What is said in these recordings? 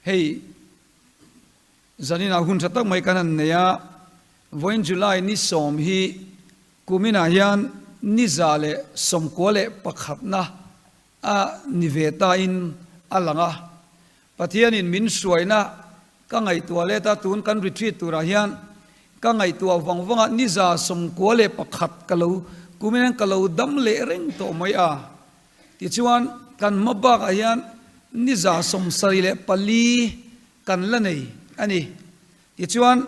Hei zaninah hun tha tak mai kan han nei a, vawiin July ni sawm hi kuminah hian ni 191na a ni ve tain a lang a. Pathianin min hruaina ka ngaihtuah let a, tun kan retreat turah hian ka ngaihtuah vang vang a, ni 91 ka lo kumin hian ka lo dam leh reng tawh mai a. Tichuan, kan hma bakah hian ni 74 kan la nei a ni. Tichuan,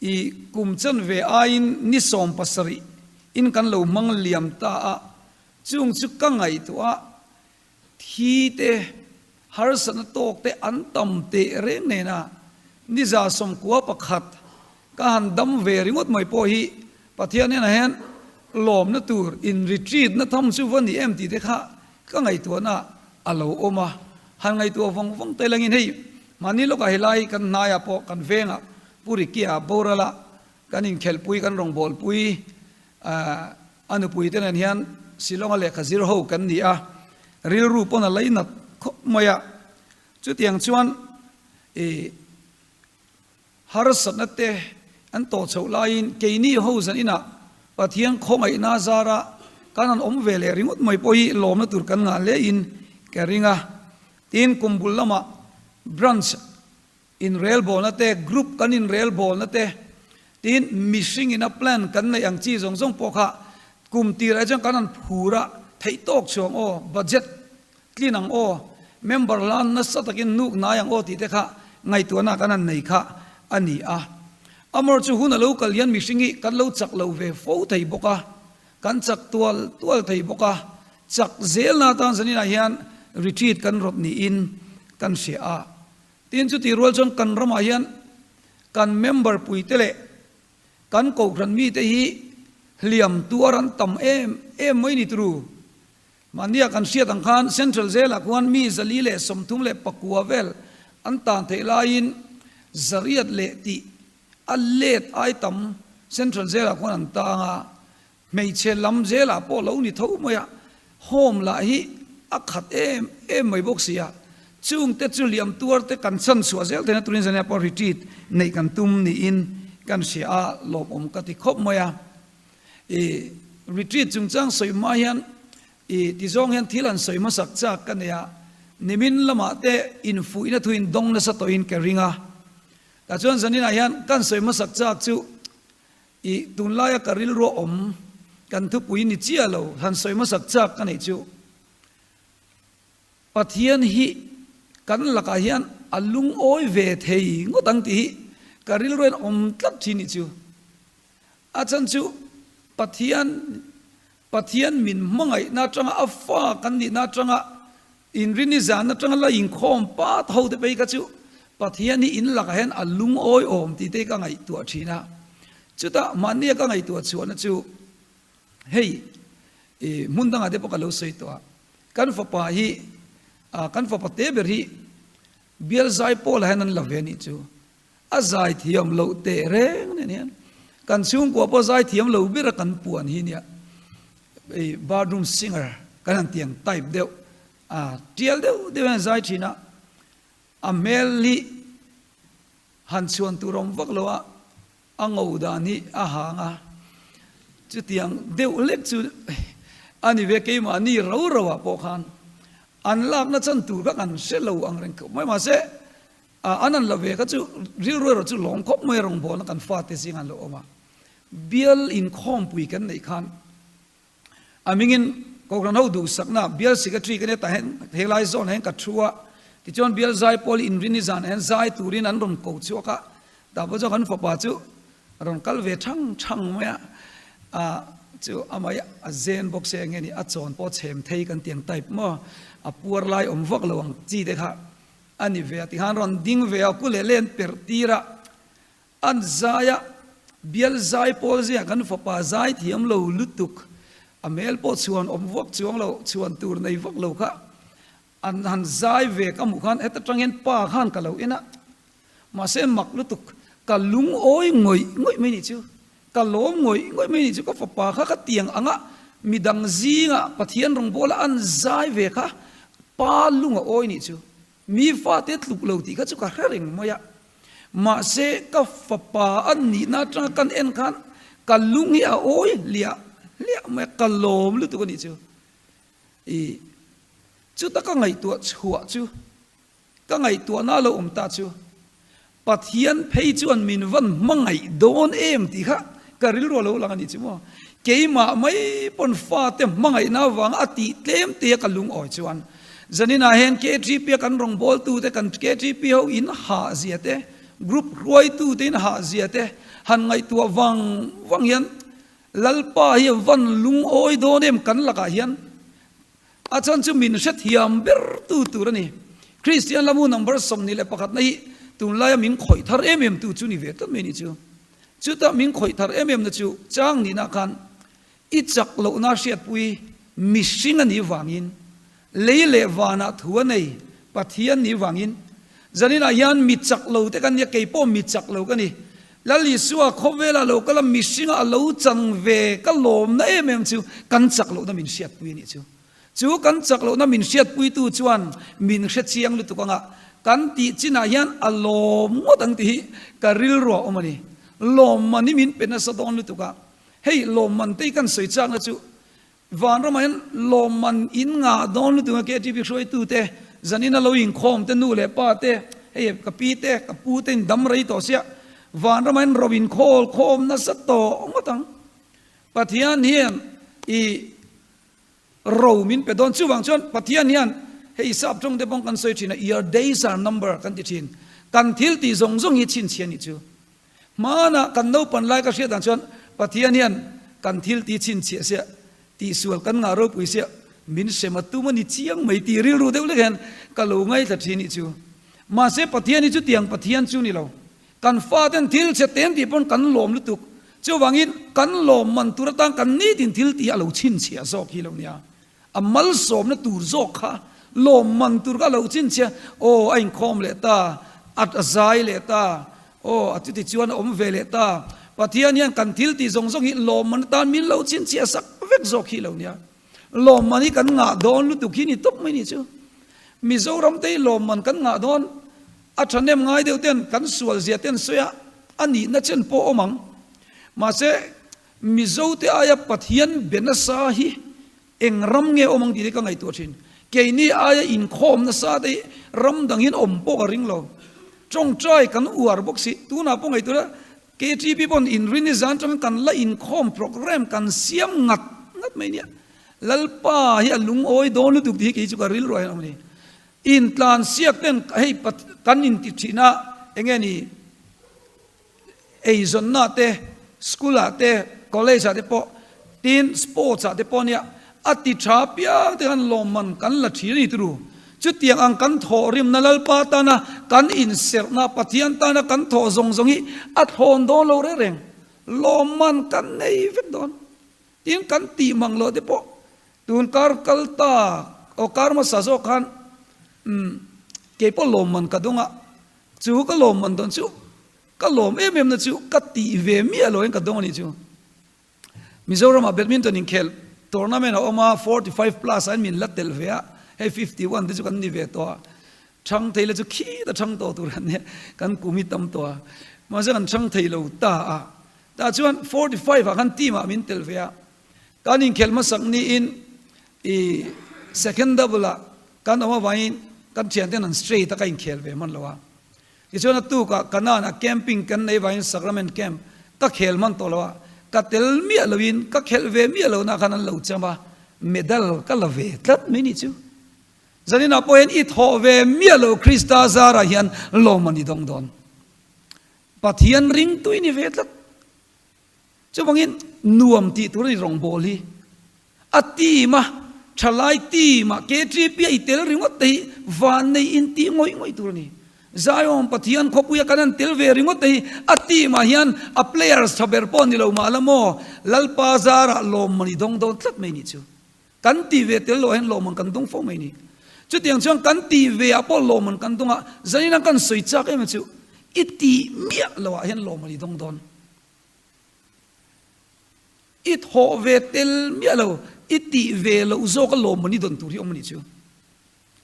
i kum chanve aiin ni 70 in kan lo hmang liam ta a, chung chu ka ngaihtuah a, thi te, harsatna tawk te an tam teh reng nena ni 91 ka han dam ve ringawt mai pawh hi Pathian hnenah hian lawmna tur in retreat na tham chu va ni em tih te kha ka ngaihtuahna a lo awm a, han ngaihtuah vawng vawng te langin hei mahni lawkah helai kan hnaiah pawh kan vengah Pu Ricky-a boralah kan inkhelhpui kan rawngbawlpui A nupui te nen hian Shillong-a lehkha zir ho kan ni a, rilru pawn a leinat khawp mai a. Chutiang chuan i harsatna te an tawh chhoh laiin keini ho zan inah Pathian khawngaihna zara kan han awm ve leh ringawt mai pawh hi lawmna tur kan ngah hlein ka ring a. Tin, kum bul lamah branch Inrelbawlna te, group kan inrelbawlna te, tin mihring ina plan kan neih ang chi zawng zawng pawh kha kum tirah chuan kan han phur a, theih tawk chhuang aw, budget tlin ang aw, member hlan nasa takin nuk nai ang aw tih te kha ngaihtuahna kan han nei kha a ni a. Amor chu hun a lo kal hian mihring hi kan lo chak lo ve fo thei bawk a, kan chak tual tual thei bawk a, chak zelna atan zaninah hian retreat kan rawt niin kan hria a. Tin, chutih rual chuan kan ramah hian kan member puite leh kan kohhran mite hi hliam tuar an tam em em mai ni turu. Mahnia kan hriat ang khan Central Jail-ah khuan mi 434 vel an tan theih laiin zariat leh tih a let ai tam Central Jail-ah khuan an tang a. Hmeichhe lam zelah pawh lo ni tho mai a, home lah hi a khat em em mai bawk si a, chungte chu liam tuar te kan chhan chhuah zel theihna turin zania pawh retreat neih kan tum niin kan hria a, lawmawm ka ti khawp mai a. I retreat chungchang sawi hma hian i tizawng hian thil han sawi hmasak chak ka nei a, nimin lamah te infuihna thuin dawng nasa tawhin ka ring a, tah chuan zaninah hian kan sawi hmasak chak chu I tunlaia ka rilru a awm kan thupui ni chiah lo han sawi hmasak chak ka neih chu Pathian hi kan lakah hian a lungawi ve thei ngawt ang tih hi ka rilru hian awm tlat thin nih chu. A chhan chu Pathian Pathian min hmangaihna atanga a fa kan nihna atanga inrini zan atanga la inkhawm pat ho te phei kha chu Pathian hi in lakah hian a lungawi awm tih te ka ngaihtuah thin a. Chutah mahnia ka ngaihtuah chhuahna chu hei i hmun dangah te pawh ka lo sawi tawh a, kan fapa hi kan fapa te ber hi bial zai pawlah hian an la ve a nih chu. A zai thiam loh teh reng nen hian kan chhungkua pawh zai thiam lo ber a kan puan hi nia ei bathroom singer kan han tiang type deuh a tial deuh deuh hian zai thin a, a hmel hi han chhuan tur awm vak lo a, a ngo dan hi a hang a, chutiang deuh hlek chu a ni ve keimahni ro ro ah pawh khan an lakna chan tur kha kan hre lo ang reng khawp mai mahse A an an lo ve kha chu rilru erawh chu lawm khawp mai a rawngbawlna kan fate zingah an lo awm a. Bial inkhawmpui kan neih khan a mingin Kohhran ho duhsakna bial secretary ka nia tah hian helai zawnah hian ka thu a, tichuan bial zai pawl inrini zanah hian zai turin an rawn ko chhuak a, tah pawh chuan kan fapa chu a rawn kal ve thang thang mai a, a chu amah hi a zen bawk se enge ni a chawn pawh chhem thei kan ti ang type maw a puar lai awm vak lo ang chi te kha. A ni ve a ti khan rawn ding ve a, ku leh len perh tir a, an zai a, bial zai pawl zia kan fapa zai thiam lo lutuk, a hmel pawh chhuan awm vak chuang lo, chhuan tur nei vak lo kha an han zai ve ka hmuh khan heta tang hian pa khan ka lo en a, mahse mak lutuk, ka lungawi ngawih ngawih mai nih chu, ka lawm ngawih ngawih mai nih chu, ka fapa kha ka tiang ang a, midang zinga Pathian rawngbawla an zai ve kha pa lung a awi nih chu. Mi fate tluk lo tih kha chu ka hre reng mai a. Mahse ka fapa a nihna atanga kan en khan ka lung hi a awi hliah hliah mai a, ka lawm lutuk a nih chu. I chuta ka ngaihtuah chhuah chu Ka ngaihtuahna a lo awm ta chu Pathian phei chuan min van hmangaih dawn em tih kha ka rilru a lo lang a nih chu maw. Keimah mai pawn fate hmangaihna avanga a tih tlem te a ka lungawi chuan zaninah hian KTP a kan rawngbawltute kan KTP ho in hah zia te, group hruaitute in hah zia te han ngaihtuah vang vang hian Lalpa hi a van lungawi dawn em kan lakah hian A chhan chu min hrethiam ber tu tur a ni. Kristian lamu number 21 na hi tunlaia min khawih thar em em tu chu ni ve tlat mai ni chu. Chuta min khawih thar em em na chu chang nihna khan i chak lohna hriatpui mihring a nih vangin lei leh vanah thu a nei Pathian nih vangin zaninah hian mi chak lo te kan nia kei pawh mi chak lo ka ni. Lal Isua khawvela lo kal a mihringa a lo chang ve ka lawmna em em chu kan chak lohna min hriatpui a nih chu. Chu kan chak lohna min hriatpuitu chuan min hre chiang lutuk anga kan tih chinah hian a lawm ngawt ang tih hi ka rilru a awm a ni. Lawmman hi min pe nasa dawn lutuk a, hei lawmman te hi kan sawi chakna chu Vanramah hian lawmman in ngah dawn lutuk a KTP hruaitute, zanin a lo inkhawm te nu leh pa te, hei ka pi te, ka pu te in dam rei tawh sia, Vanramah hian ro inkhawl khawm nasa tawh ngawt ang. Pathian hian i ro min pe dawn. Chuvang chuan Pathian hian hei sap tawng te pawh kan sawi thin a, your days are number kan ti thin. Kan thil tih zawng zawng hi chhinchhiah nih chu. Hmanah kan naupan lai ka hriat dan chuan Pathian hian kan thil ti chhinchhiah sia, tihsual kan ngah ropui sia, min hrem a tum a ni chiang mai tih rilru deuh lek hian ka lo ngaithla thin nih chu. Mahse Pathian hi chutiang Pathian chu ni lo. Kan faten thil chhe ten tih pawn kan lawm lutuk. Chuvangin kan lawm man tur atan kan nitin thil tih a lo chhinchhiah zawk hi lo nia. A malsawmna tur zawk kha lawmman tur kha a lo chhinchhiah, aw a inkhawm leh ta, a zai leh ta, aw a chuti chuan a awm ve leh ta. Pathian hian kan thil tih zawng zawng hi lawmman atan min lo chhinchhiah sak vek zawk hi lo nia. Lawmman hi kan ngah dawn lutuk hi ni tawp mai ni chu. Mizoram te hi lawmman kan ngah dawn, a thahnem ngai deuh ten kan sual zia ten sawi a, a nihna chen pawh awm ang. Mahse Mizote aia Pathian be nasa hi eng ram nge awm ang tih te ka ngaihtuah thin. Keini aia inkhawm nasa te hi ram dangin awm pawh ka ring lo. Tawngtai kan uar bawk si. Tunah pawh ngaihtuah ila KTP pawn inrin i zan tangin kan la inkhawm program kan siam ngat ngat mai nia. Lalpa hi a lungawi dawn lutuk tih hi kei chu ka rilru ah hian a awm a ni. Intlansiak ten hei kan inti thin a enge ni? Eizawnna te, school ah te, college ah te pawh, tin sports ah te pawh nia a ti tha piang te khan lawmman kan la thin a ni turu. Chutiang ang kan thawh rimna Lalpa tana kan inserhna, Pathian tana kan thawh zawng zawng hi a thlawn dawn lo reng reng. Lawmman kan nei vek dawn. Tin kan tih mang loh te pawh tun kar kal ta aw kar hmasa zawk khan umm keipawh lawmman ka dawng a, Chu ka lawmman dawn chu ka lawm em em na chu ka tih ve miah lo in ka dawng a nih chu. Mizoramah badminton inkhel tournament a awm a, 45 plus ah in min la telh ve a, hei 51 te chu kan ni ve tawh a, chhang thei la chu khita chhang tawh tur kan nia, kan kum hi tam tawh a, mahse kan chhang thei lo ta a, tah chuan 45 ah khan team ah min telh ve a, kan inkhelh hmasak niin i second double ah Kan awm avangin kan thianten an straight a ka inkhel ve hman lo a. Tichuan a tukah Kanaan a camping kan nei vangin Sacrament camp ka khel hman tawh lo a, ka tel miah loin ka khelh ve miah lohna khan an lo cham a, medal ka la ve tlat mai nih chu. Zaninah pawh hian i thawh ve miah lo Krista zarah hian lawm a ni dawng dawn. Pathian ringtu i ni ve tlat. Chuvangin nuam tih tur a ni rawngbawl hi. A team a, thalai team a KTP a i tel ringawt te hi vannei in tih ngawih ngawih tur a ni. Zion Pathian khawpuia kan han tel ve ringawt te hi a team ah hian a players tha ber pawh ni lo mah la maw, Lalpa zarah lawmman i dawng dawn tlat mai nih chu. Kan tih ve tel loh hian lawmman kan dawng fo mai ni. Chutiang chuan kan tih ve ah pawh lawmman kan dawng a, zanin a kan sawi chak em chu i tih miah loh ah hian lawmman i dawng dawn. I thawh ve tel miah lo, i tih ve loh zawk a lawmman i dawn tur hi awm a nih chu.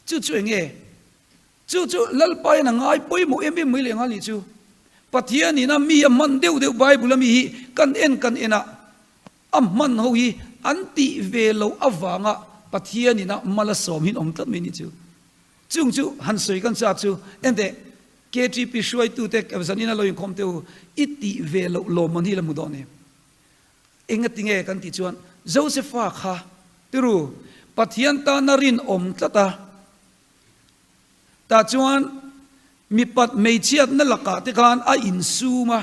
Chu chu eng nge? Chu chu Lalpa hian a ngai pawimawh em em mai leh nghal nih chu. Pathian ina mi a hman deuh deuh Bible a mi hi kan en kan en a, a hman ho hi an tih ve loh avanga Pathian ina mal a sawm hin awm tlat mai nih chu. Chung chu han sawi kan chak chu enteh KTP hruaitute zanin a lo inkhawm teh u, i tih ve loh lawmman hi la hmu dawn em? Engati nge kan tih chuan Josefa kha tiru Pathian tana rinawm tlat a, tah chuan mipat hmeichhiatna lakah te khan a insum a,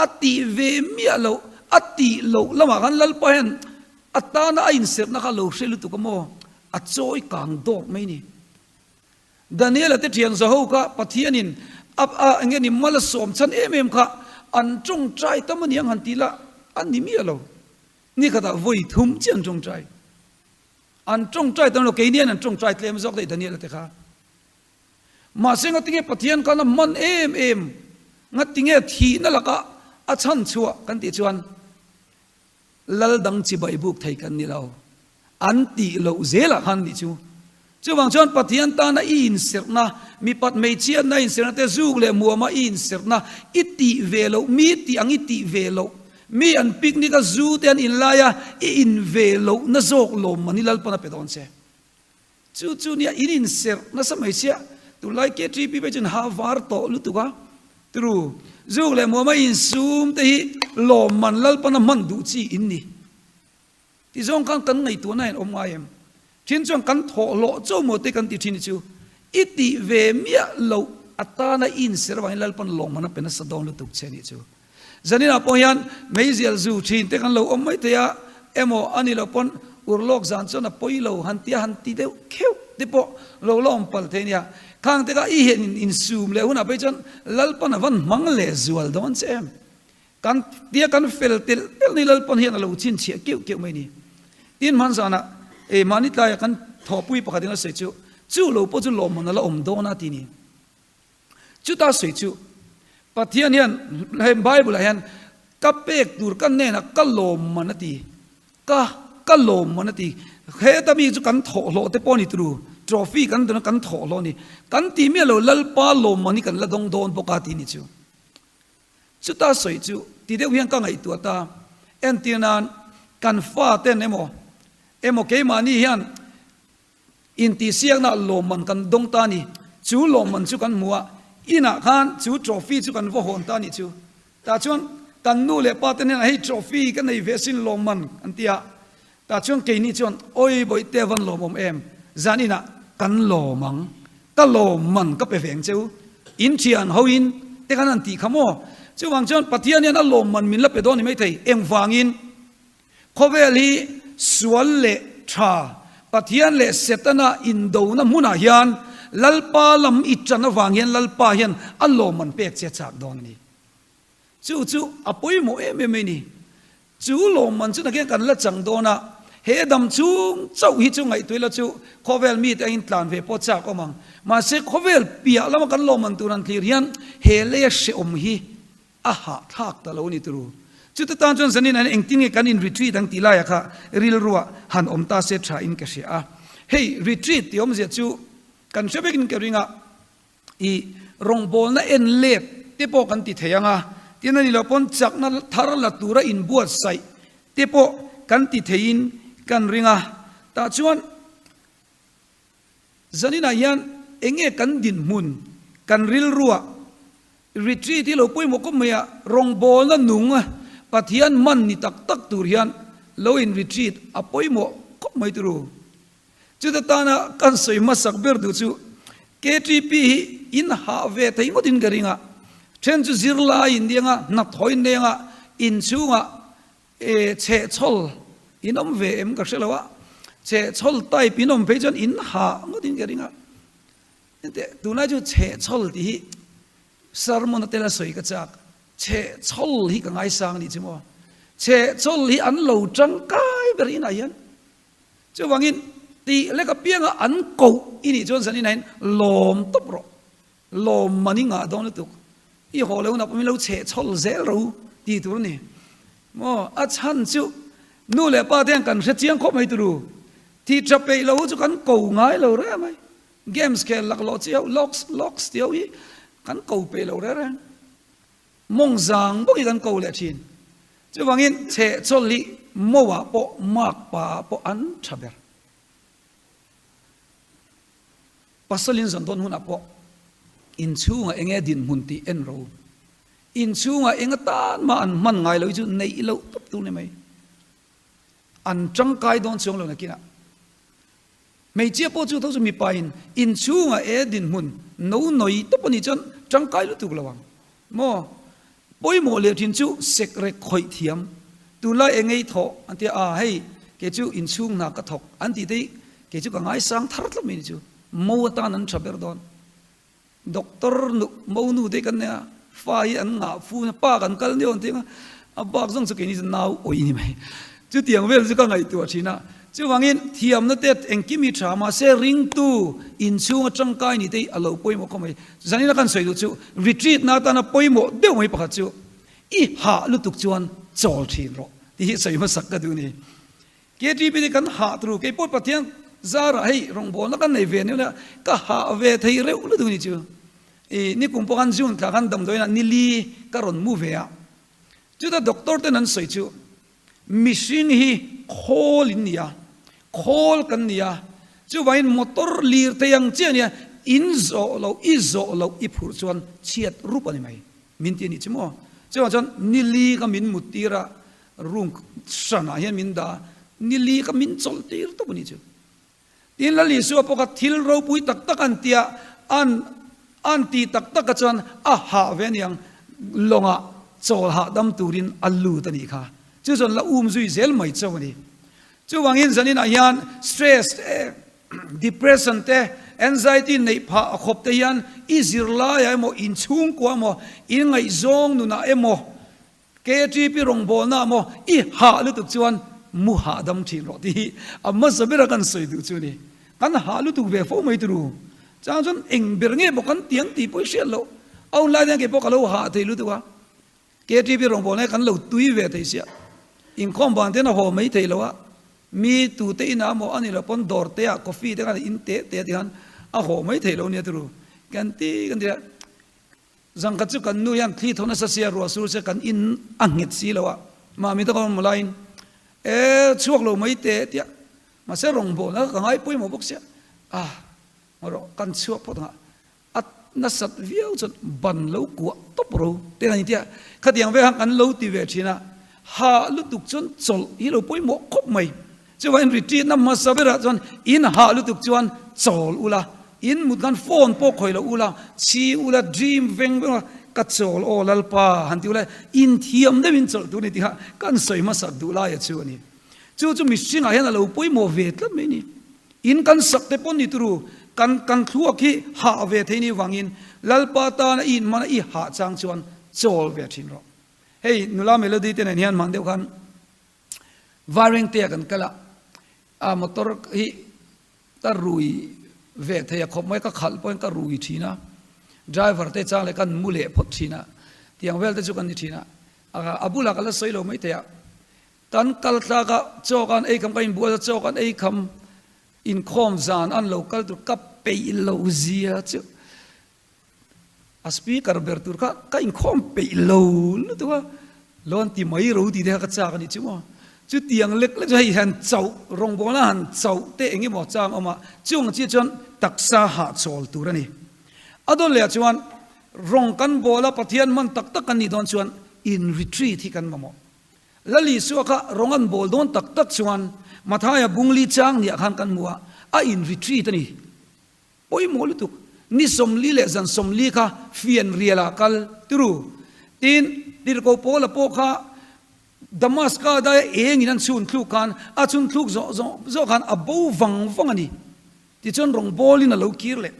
a tih ve miah loh, a tih loh lamah khan Lalpa hian a tana a inserhna kha lo hre lutuk a maw, a chawi kang dawk mai ni. Daniela te thian zaho kha Pathianin a a enge ni mal a sawm chhan em em kha an tawngtai tam a ni ang han tih lah a ni miah lo. Ni khatah vawi thum chiah an tawngtai. An tawngtai tam lo, keini an tawngtai tlem zawk daih Daniela te kha. Mahse ngatinge Pathian khan a hman em em, ngatinge thihna lakah a chhan chhuah kan tih chuan Lal dang chibai buk thei kan ni lo. An tih loh zelah khan nih chu. Chuvang chuan Pathian tana i inserhna, mipat hmeichhiatna inserhna te, zuk leh muama i inserhna, i tih ve loh, mi tih ang i tih ve loh, mi an picnic a zu te an inlai a i in ve lohna zawk lawmman hi Lalpan a pe dawn che. Chu chu nia in inserh nasa mai sia, tunlai KTP phei chuan ha var tawh lutuk a, turu zuk leh muama insum te hi lawmman Lalpana hman duh chi in ni. Ti zawng khan kan ngaihtuahna hian awm ngai em? Thin chuan kan thawh hlawh cho maw te kan ti thin hi chu i tih ve miah loh atana i inserh avangin Lalpan lawmman a pe nasa dawn lutuk che nih chu. Zaninah pawh hian meizial zu thin te kan lo awm mai thei a, emaw a ni loh pawn urlawk zan chuan a pawi lo han tia han ti deuh kheuh te pawh lo la awm palh thei a nia. Khang te kha i hian insum leh hunah phei chuan Lalpan a van hmang leh zual dawn che em? Kan tia kan fel telh telh ni Lalpan hian a lo chhinchhiah keuh keuh mai a ni. Tin hman zanah eh mahni tlaia kan thawhpui pakhatin a sawi chu, chu lo pawh chu lawmman a la awm dawn a ti ni. Chuta sawi chu Pathian hian he Bible ah hian ka pek tur ka hnenah ka lawmman a ti, ka ka lawmman a ti. Heta mi chu kan thawhhlawh te pawh a ni turu, trophy kan dawn a kan thawhhlawh a ni. Kan tih miah lo Lalpa lawmman hi kan la dawng dawn bawk a ti ni chu. Chuta sawi chu ti deuh hian ka ngaihtuah ta, entir nan kan faten emaw emaw keimahni hian Intihsiakna lawmman kan dawng ta a ni. Chu lawmman chu kan hmu a, inah khan chu trophy chu kan va hawn ta a nih chu. Tah chuan kan nu leh pa te hnenah hei trophy ka nei ve asin lawmman an ti a. Tah chuan keini chuan awi bawihte van lawmawm em, zan inah kan lawm ang, ka lawmman ka pe ve ang che u, in thian ho in te khan an tih kha maw? Chuvang chuan Pathian hian a lawmman min la pe dawn ni maithei, engvangin? Khawvel hi sual leh tha, Pathian leh Setana indona hmunah hian Lalpa lam i tan avang hian Lalpa hian a lawmman pek che a chak dawn a ni. Chu chu a pawimawh em em mai ni. Chu lawmman chu nakin kan la chang dawn a, he dam chhung chauh hi chu ngaihtuah ila chu khawvel mite angin tlan ve pawh chak awm ang. Mahse khawvel piah lama kan lawmman tur han thlir hian he leia hrehawm hi A hahthlak ta lo ni turu. Chute tan chuan zanin an engtin nge kan in retreat ang tih laiah kha rilruah han awm ta se tha in ka hria a. Hei retreat tih awmzia chu kan hre vekin ka ring a, i rawngbawlna en let te pawh kan ti thei ang a, tin a ni loh pawn chakna thar la tura inbuatsaih te pawh kan ti theiin kan ring a. Tah chuan. Zaninah hian enge kan dinhmun, kan rilruah retreat hi lo pawimawh khawp mai a, rawngbawlna nung Pathian hman ni tak tak tur hian lo in retreat a pawimawh khawp mai turu. Chuta tana kan sawi hmasak ber duh chu KTP hi in hah ve thei ngawtin ka ring a, then chu zirlai in nia, hnathawh in nia, inchhungah E chhehchhawl in awm ve em ka hre lo a, chhehchhawl type in awm phei chuan in ha ngawt in ka ring a, henteh tunlai chu chhehchhawl tih hi sermon a tel a sawi ka chak, chhehchhawl hi ka ngaisang nih chu maw, chhehchhawl hi an lo tangkai ber inah hian chuvangin tih lek apianga an koh i nih chuan zaninah hian lawm tawp rawh. Lawmman i ngah dawn lutuk, i haw lo nak min lo chheh chhawl zel ro tih tur a ni. Maw a chhan chu nu leh pa te hian kan hre chiang khawp mai turu, thih tha peih lo chu kan ko ngai lo reng mai. Games khel laklawh chi ho, locks, locks tih ho hi kan ko peih lo reng reng. Mawng zang bawk hi kan ko leh thin. Chuvangin chhehchawlh hi mauah pawh makpa ah pawh an tha ber. Pasalin zan dawn hunah pawh inchhungah enge dinhmun tih en ro. Inchhungah eng atan mah an hman ngai lo hi chu neih loh tawp tur ni mai. An tangkai dawn chuang lo nakinah. Hmeichhia pawh chu tho chu mipa in inchhungah e dinhmun no nawi tawp a nih chuan tangkai lutuk lo ang maw? Pawimawh leh thin chu sekrek khawih thiam tunlai eng ei thawh an tia a hei kei chu inchhung hna ka thawk an tih te hi kei chu ka ngaisang thar tlat mai ni chu mo atan an tha ber dawn. Doctor nu mo nu te kan nei a, fa hi an ngah fu na pa kan kal nia an ti ang a, a bak zawng chu keini chu nau awih ni mai. Chutiang vel chu ka ngaihtuah thin a, chuvangin thiamna te engkim hi tha mahse ringtu inchhung atangkai ni te hi a lo pawimawh khawp mai. Zanina kan sawi duh chu retreat na atana pawimawh deuh mai pakhat chu i hah lutuk chuan chawl thin rawh tih hi sawi hmasak ka duh a ni. KTP te kan hah turu kei pawh Pathian zarah hei rawngbawlna kan nei ve aniang nia ka hah ve thei reuh lutuk ni chu i nikum pawh khan June thla khan damdawiin ah nili ka rawn mu ve a chuta doctor ten an sawi chu mihring hi khawl in ni a khawl kan ni a chuvangin motor lir thei ang chiah ania in zawh loh i zawh loh i phurh chuan chhiat rup a ni mai min ti a nih chu maw chuvang chuan nili kha min mut tir a Room hranah hian min dah a, nili kha min chawlh tir tawp a nih chu. Tin, Lal Isua pawh kha thil ropui tak tak an tia, an an ti tak taka chuan a hah ve aniang, lawngah chawl hahdam turin a lut a nih kha. Chu chuan la um zui zel mai chauh a ni. Chuvangin zaninah hian stress te, depression te, anxiety neih phah a khawp te hian i zirlaiah emaw, inchhungkua emaw, inngaihzawng nunah emaw, KTP rawngbawlna maw i hah lutuk chuan mu hahdam thin rawh tih hi a hmasa bera kan sawi duh chu a ni. Kan hah lutuk ve fo mai turu. Chang chuan eng ber nge bawk kan tiang tih pawh i hriat loh. A hun lai hian kei pawh ka lo hah thei lutuk a. KTP rawngbawlna hi kan lo tui ve thei sia. Inkhawm vang te hian a haw mai thei lo a. Mi tute inah maw a ni loh pawn dawr te ah coffee te khan in teh teh ti khan a haw mai thei lo nia turu. Kan ti kan ti a. Zangkhat chu kan nu hian thli tho nasa sia ruah sur se kan in a nghet si lo a, mahmi te ka awm laiin e chhuak lo mai teh tia mahse rawngbawlna kha ka ngai pawimawh bawk sia a ngaw rawh kan chhuak phawt ang a, a nasat viau chuan ban lo kuah tawp ro te kan intia khatiang vel khan kan lo ti ve thin a, hah lutuk chuan chawlh hi lo pawimawh khawp mai. Chuvangin retreat-na hmasa berah chuan in hah lutuk chuan chawl ula, in mut khan phone pawh khawih lo ula, chhi ula, dream veng veng ula, ka chawl aw Lalpa han ti ula, inthiam deuhin chawlh tur a ni tih kha kan sawi hmasak duh laia chu a ni. Chu chu mihringah hian a lo pawimawh ve tlat mai a ni. In kan sak te pawn ni turu, kan kan thluak hi hah ve thei ni vangin Lalpa tana i inhmana i hah chang chuan chawl ve thin rawh. Hei nula Melody te nen hian hman deuh khan Vairengtea kan kal a, a motor hi ka rui ve thei a khawp mai, ka khalh pawhin ka rui thin a, driver te chang leh kan mu leh phawt thin a, tiang vel te chu kan ni thin a, a bulah ka la sawi lo mai thei a, kan kal thlak a, chaw kan ei kham, ka inbual a, chaw kan ei kham, inkhawm zan an lo kal tur ka peih lo zia chu. A speaker ber tur kha ka inkhawm peih lo lutuk a, lo an ti mai ro tih te kha ka chak a nih chu maw. Chutiang lek lek chu hei han chauh, rawngbawlna han chauh te eng emaw chang awm a, chung chiah chuan taksa hahchawl tur a ni. A dawn leh ah chuan rawng kan bawl a, Pathian hman tak tak kan nih dawn chuan in retreat hi kan mamawh. Lal Isua kha rawng an bawl dawn tak tak chuan Mathaia bungli chang niah khan kan hmu a, a in retreat a ni. Pawimawh lutuk, ni 40 leh zan 40 kha fian rialah kal turu. Tin, Tirhkoh Paula pawh kha Damaska daia engin an chhun thluk khan a chhun thluk zawh zawh zawh khan a bo vang vang a ni. Tichuan rawngbawlin a lo kir leh.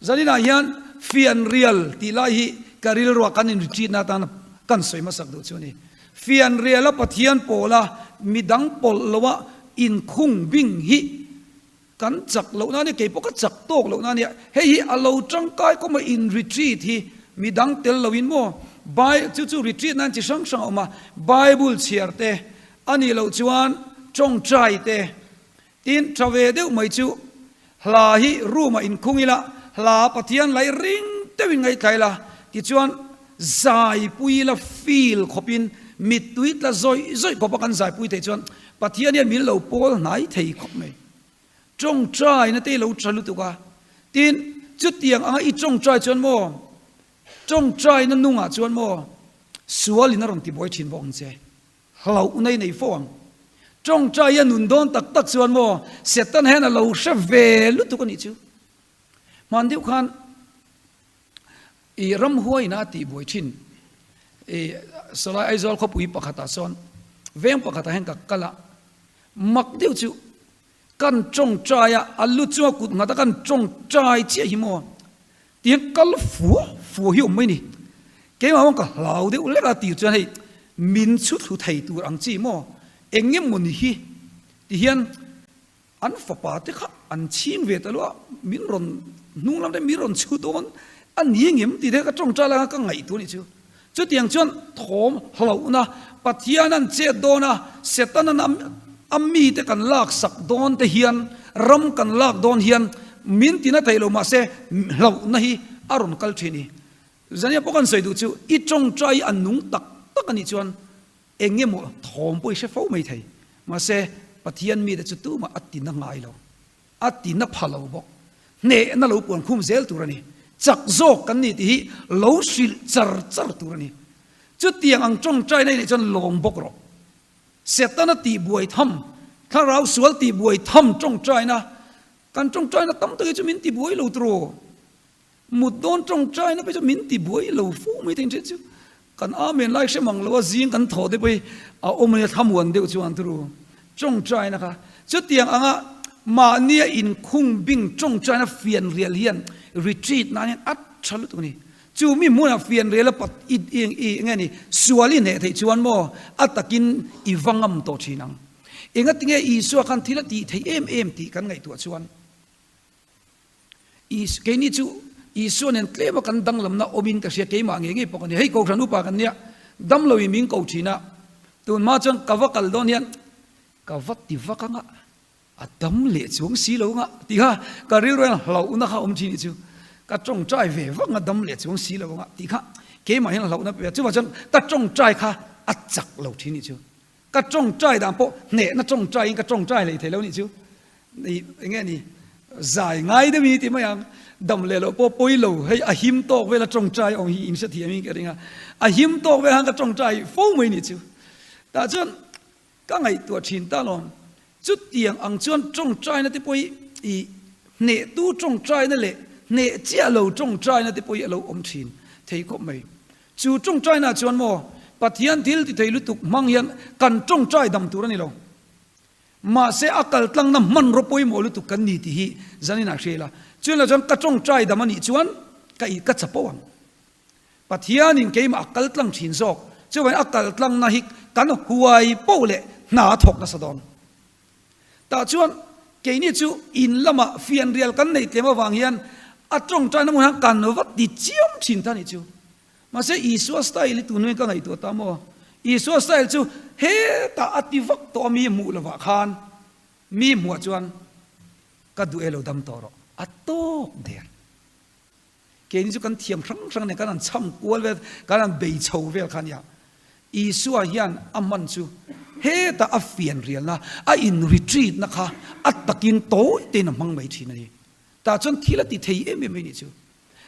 Zaninah hian fian rial tih lai hi ka rilruah kan inretreatna atana kan sawi hmasak duh chu a ni. Fian riala Pathian pawla midang pawlh loa inkhung bing hi Kan chak lohna ania, kei pawh ka chak tawk lohna ania, hei hi a lo tangkai kawm a in retreat hi midang tel loin maw, Bai chu chu retreat nan chi hrang hrang a awm a, Bible chhiar te a nih loh chuan tawngtai te, tin tha ve deuh mai chu. Hla hi room ah inkhung ila, hla Pathian lai ring deuhin ngaihthla ila, tichuan zaipui ila feel khawpin mittui tla zawih zawih khawpa kan zaipui theih chuan Pathian hian min lo pawl hnai thei khawp mai. Tawngtaina te i lo tha lutuk a, tin chutiang anga i tawngtai chuan maw, tawngtaina nungah chuan maw sualin a rawn tibuai thin bawk ang che. Hlauhna i nei fo ang. Tawngtai a nun dawn tak tak chuan maw Satan hian a lo hre ve lutuk a nih chu. Hman deuh khan i ramhuaina a tihbuai thin i sawlai Aizawl khawpui pakhatah sawn veng pakhatah hian ka kal a, mak deuh chu kan tawngtai a, a lu chunga kut nghat a kan tawngtai chiah hi maw Tiang kal fua fua hi awm mai ni. Keimah pawh ka hlau deuh lek a tih chuan hei min chhu thlu thei tur ang chi maw eng nge maw ni hi ti hian an fapa te kha an chhing ve ta lo a, min rawn hnung lam te min rawn chhu dawn a ni ngem tih te kha ka tawngtai lai khan ka ngaihtuah a nih chu. Chutiang chuan thawm hlauhna Pathian an chet dawn a, Setanan a mite kan laksak dawn te hian, ram kan lak dawn hian min tina theih lo mahse hlauhna hi a rawn kal thin i. Zania pawh kan sawi duh chu i tawngtai a nung tak tak a nih chuan eng emaw thawm pawh i hre fo mai thei. Mahse Pathian mite chu tumah a tina ngai lo. A ti na pha lo bawk. Hnehna lo puan khum zel tur a ni. Chak zawk kan ni tih hi lo hrilh char char tur a ni. Chutiang ang tawngtaina i neih chuan lawm bawk rawh. Setana tihbuai tham, thlarau sual tihbuai tham tawngtaina, kan tawngtaina tam tak hi chu min tibuai lo tiraw? Mut dawn tawngtaina pawh chu min ti buai lo fo mai thei thin chu. Kan amen lai hre mang lo a, zing kan thaw te pawh hi a awm ania thlamuan deuh chuan turu tawngtaina kha. Chutiang anga mahnia inkhung bing tawngtaina fian rial hian retreat nan hian a tha lutuk a ni. Chu mi hmunah fian rial a pat i i enge ni sual i hneh theih chuan maw a takin i va ngam tawh thin ang. Engatinge Isua khan thil a tih theih em em tih kan ngaihtuah chuan. Keini chu Isua nen tlema kan danglamna awmin ka hria, keimah ngei ngei pawh ka ni. Hei Kohhran upa kan nia, damloin min ko thin a, tunhma chuan ka va kal dawn hian ka va ti vak anga, a dam leh chuang si lo anga tih kha ka rilru hian hlauhna kha awm thin nih chu. Ka tawngtai ve vak anga dam leh chuang si lo anga tih kha keimah hian hlauhna pe a, chuvang chuan ka tawngtai kha a chak lo thin nih chu. Ka tawngtai dan pawh hnehna tawngtaiin ka tawngtai hlei thei lo nih chu. Ih enge ni zai ngai deuh i ti mai ang. Dam leh loh pawh pawi lo hei a him tawk vel a tawngtai awm hi in hrethiam in ka ring a. A him tawk vel han ka tawngtai fo mai nih chu. Tah chuan ka ngaihtuah thin ta lawm. Chutiang ang chuan tawngtaina te pawh hi ih hnehtu tawngtaina leh hneh chiah lo tawngtaina te pawh hi a lo awm thin thei khawp mai. Chu tawngtaina chuan maw Pathian thil ti thei lutuk hmang hian kan tawngtai dam tur a ni lo. Mahse a kal tlangna hmanraw pawimawh lutuk kan ni tih hi zanin ah hria ila. Chuan lah chuan ka tawngtai dam a nih chuan ka ih ka chapo ang. Pathianin keimah a kal tlang thin zawk. Chuvangin a kal tlangna hi kan huai poh leh hna a thawk nasa dawn. Tah chuan keini chu in lamah fianrial kan neih tlem avang hian a tawngtaina hmun hian kan va ti chiam thin ta nih chu. Mahse Isua style hi tun hian ka ngaihtuah ta maw? Isua style chu hetah a ti vak tawh a mi hmuh lovah khan mi hmuah chuan ka duh e lo dam tawh rawh a tawk der. Keini chu kan thiam hrang hrang nen kan han chham kual vel, kan han bei chho vel kha a nia. Isua hian a hman chu hetah a fian rialna, a in retreat na kha a takin tawi tein a hmang mai thin a ni. Tah chuan thil a ti thei em em mai nih chu.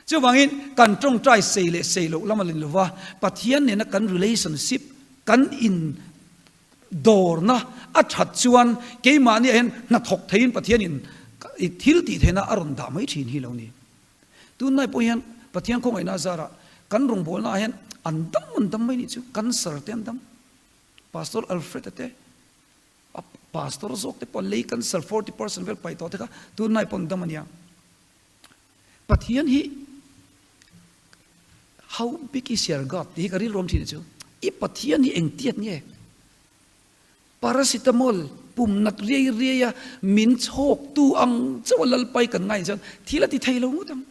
Chuvangin kan tawngtai sei leh sei loh lam a lin lova, Pathian nena kan relationship, kan in dawrna a that chuan keimahniah hian hnathawk theiin Pathianin thil tih theihna a rawn dah mai thin hi lo ni. Tunlai pawh hian Pathian khawngaihna a zarah kan rawngbawlna ah hian an dam an dam mai nih chu, cancer te an dam, Pastor Alfred-a te, a pastor zawk te pawh lei cancer 40% vel paih tawh te kha tunlai pawh an dam a nia. Pathian hi how big is your God tih hi ka rilruam thin chu. I Pathian hi engtiat nge? Paracetamol pum nat riai riai a min chhawktu ang chauh a Lalpai kan ngai chuan thil a ti thei lo ngawt ang.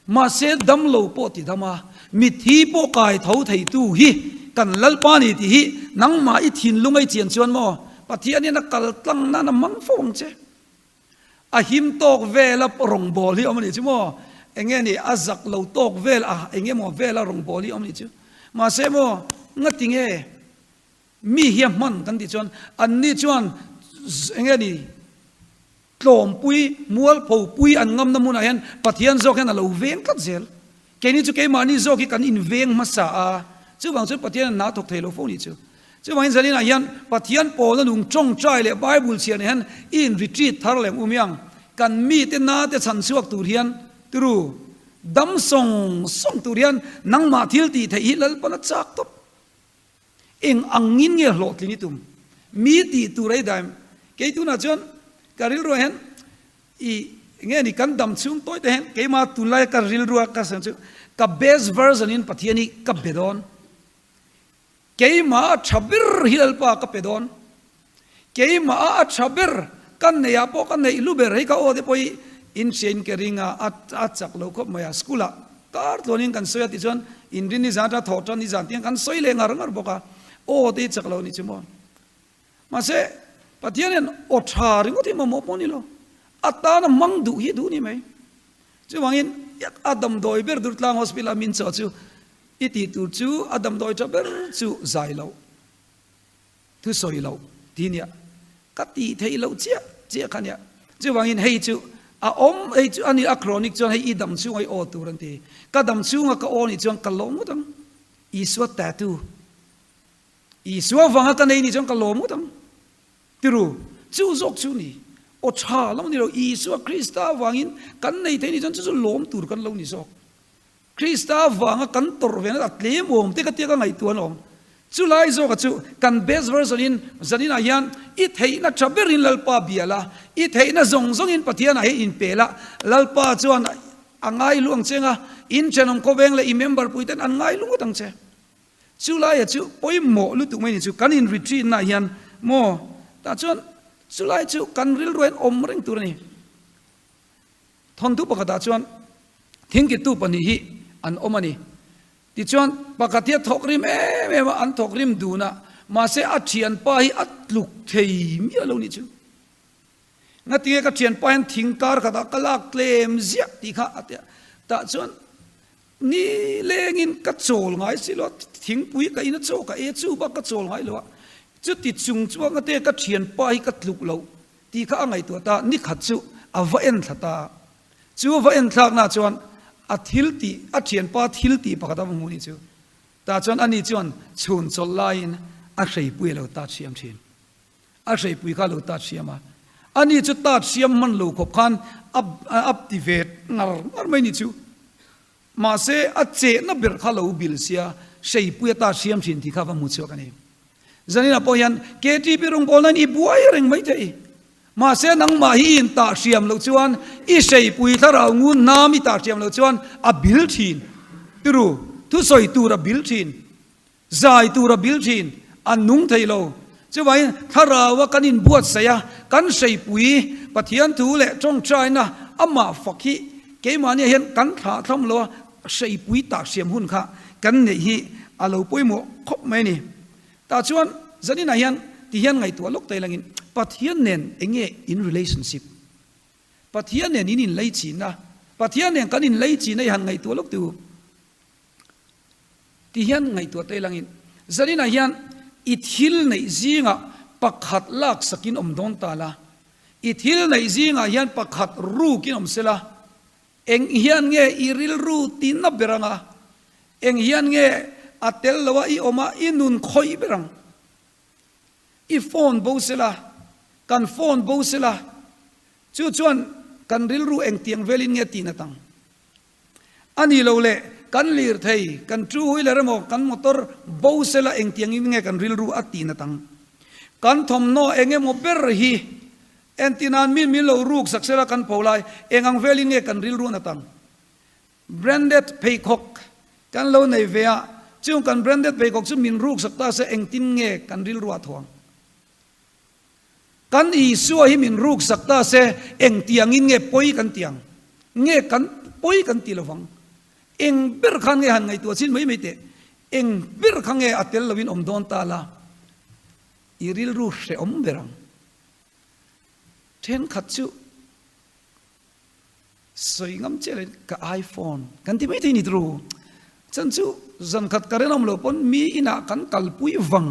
Mahse damlo pawh ti dam a, mitthi pawh kai tho theitu hi kan Lalpa ni tih hi nangmah i thinlung ei chian chuan maw Pathian hian a kal tlang nan a hmang fo ang che. A him tawk vela rawngbâwl hi awm a nih chu maw? Eng nge ni, a zak lo tawk vel a eng emaw vela rawngbâwl hi awm a nih chu. Mahse maw, ngati nge mi hi a hman kan tih chuan anni chuan eng nge ni, tlawmpui, mualphopui an ngamna hmunah hian Pathian zawk hian a lo veng tlat zel. Keini chu keimahni zawk hi kan inveng hmasa a, chuvang chuan Pathian an hna thawk thei lo fo nih chu. Chuvangin zaninah hian Pathian pawlna nung tawngtai leh Bible chhiar nen hian i in retreat thar leh um iang. Kan mite nate chhan chhuak tur hian turu dam sawng sawng tur hian nangmah thil tih theih hi Lalpan a chak tawp. Eng angin nge hlawhtling i tum? Mi tih tur a i daim. Kei tunah chuan ka rilruah hian I nge ni kan dam chhung tawi te hian keimah tunlaia ka rilrua ka sawi chu ka best version in Pathian hi ka be dawn. Keimah a tha ber hi Lalpa ka pe dawn. Keimah a tha ber ka neih ah pawh ka neih hlu ber hei ka aw te pawh hi in hria in ka ring a, a chak lo khawp mai a. School ah kar tluan in kan sawi a tichuan inrin ni zan atanga thawh tan ni zan tiang kan sawi leh ngar ngar bawk a, aw te hi chak lo nih chu maw. Mahse, Pathian hian aw tha ringawt hi mamawh pawh a ni lo. A tana hmang duh hi a duh ni mai. Chuvangin, a damdawi ber Durtlang Hospital a min chawh chu i tih tur chu a damdawi tha ber chu zai loh, thusawi loh ti nia. Ka tih theih loh chiah chiah kha nia. Chuvangin hei chu a awm, hei chu a ni a chronic chuan hei i dam chhunga i aw tur an ti. Ka dam chhunga ka aw nih chuan ka lawm ngawt ang. Isua tattoo. Isua vanga ka nei nih chuan ka lawm ngawt ang. Tiru, chu zawk chu ni. Aw tha lo ni lo, Isua Krista vangin kan nei thei nih chuan chu chu lawm tur kan lo ni zawk. Krista vanga kan tawrh ve na a tlem awm te ka tia ka ngaihtuah an awm. Chu lai zawka chu kan best version in zaninah hian i theihna tha berin Lalpa bia la, i theihna zawng zawngin Pathianah hian inpe la, Lalpa chuan a ngaihlu ang che nga, in thenawm khawveng leh i member puiten an ngaihlu ngawt ang che. Chu laia chu pawimawh lutuk mai ni chu kan in retreat na hian maw tah chuan chu lai chu kan rilru hian awm reng tur a ni. Thawnthu pakhatah chuan thingkittu pahnih hi an awm a ni. Tichuan pakhat hi a thawk rim em em a, an thawk rim dun a, mahse a thianpa hi a tluk thei miah lo ni chu. Ngatinge ka thianpa hian thing kar khatah ka lak tlem ziah tih kha a ti a, tah chuan Ni lengin ka chawl ngai si lo a, thingpui ka in a chaw ka e chu bak ka chawl ngai lo a, chuti chung chuang ate ka thianpa hi ka tluk lo tih kha a ngaihtuah ta, ni khat chu a va en thla ta a, chu a va en thlakna chuan a thil tih, a thianpa thil tih pakhat a va hmu ni chu, tah chuan ani chuan chhun chawlh laiin a hreipui a lo tat hriam thin, a hreipui kha a lo tat hriam a, ani chu tat hriam hman lo khawp khan a a ti ve ngar ngar mai ni chu. Mahse, a chehna ber kha lo bil sia, hreipui ata hriam thin tih kha va hmu chhuak a ni. Zaninah pawh hian KTP rawngbawlnain i buai reng mai thei. Mahse, nangmah hi i intah hriam loh chuan, i hreipui thlarau ngun hnam i tah hriam loh chuan a bil thin. Tiru, thusawi tur a bil thin. Zai tur a bil thin, a nung thei lo. Chuvangin Thlaraua kan inbuatsaih a, kan hreipui Pathian thu leh tawngtaina amah fak hi keimahniah hian kan thlah thlam lo a, hreipui tak hriam hun kha kan neih hi a lo pawimawh khawp mai a ni. Tah chuan zaninah hian ti hian ngaihtuah lawk ta ilangin Pathian nen eng nge in relationship? Pathian nen in inleichina, Pathian nen kan inleichina i han ngaihtuah lawk teh u. Ti hian ngaihtuah te langin Zaninah hian i thil neih zingah pakhat laksakin awm dawn ta la, i thil neih zingah hian pakhat rukin awm sela, eng hian nge i rilru tihna ber anga, eng hian nge a tel loa i awma i nun khawih ber ang? I phone bo sela, kan phone bo sela, chu chuan kan rilru engtiang velin nge tihna tang? A ni lo le, kan lirthei, kan two wheeler emaw kan motor bo sela engtiangin nge kan rilru a tih nat ang? Kan thawmhnaw eng emaw ber hi entinan min min lo ruk sak sela kan pho lai eng ang velin nge kan rilru nat ang? Branded pheikhawk kan lo nei ve a, chung kan branded pheikhawk chu min ruk sak ta se engtin nge kan rilru a tho ang? Kan Isua hi min ruk sak ta se, engtiangin nge pawi kan ti ang? Nge kan pawi kan ti lovang? Eng ber khan nge han ngaihtuah chin mai mai teh? Eng ber kha nge a tel loin awm dawn ta la? I rilru hrehawm ber ang. Thenkhat chu. Sawi ngam chiah loin ka iPhone kan ti maithei ni turu. Chan chu zan khat ka rinawm lo pawn mi inah kan kalpui vang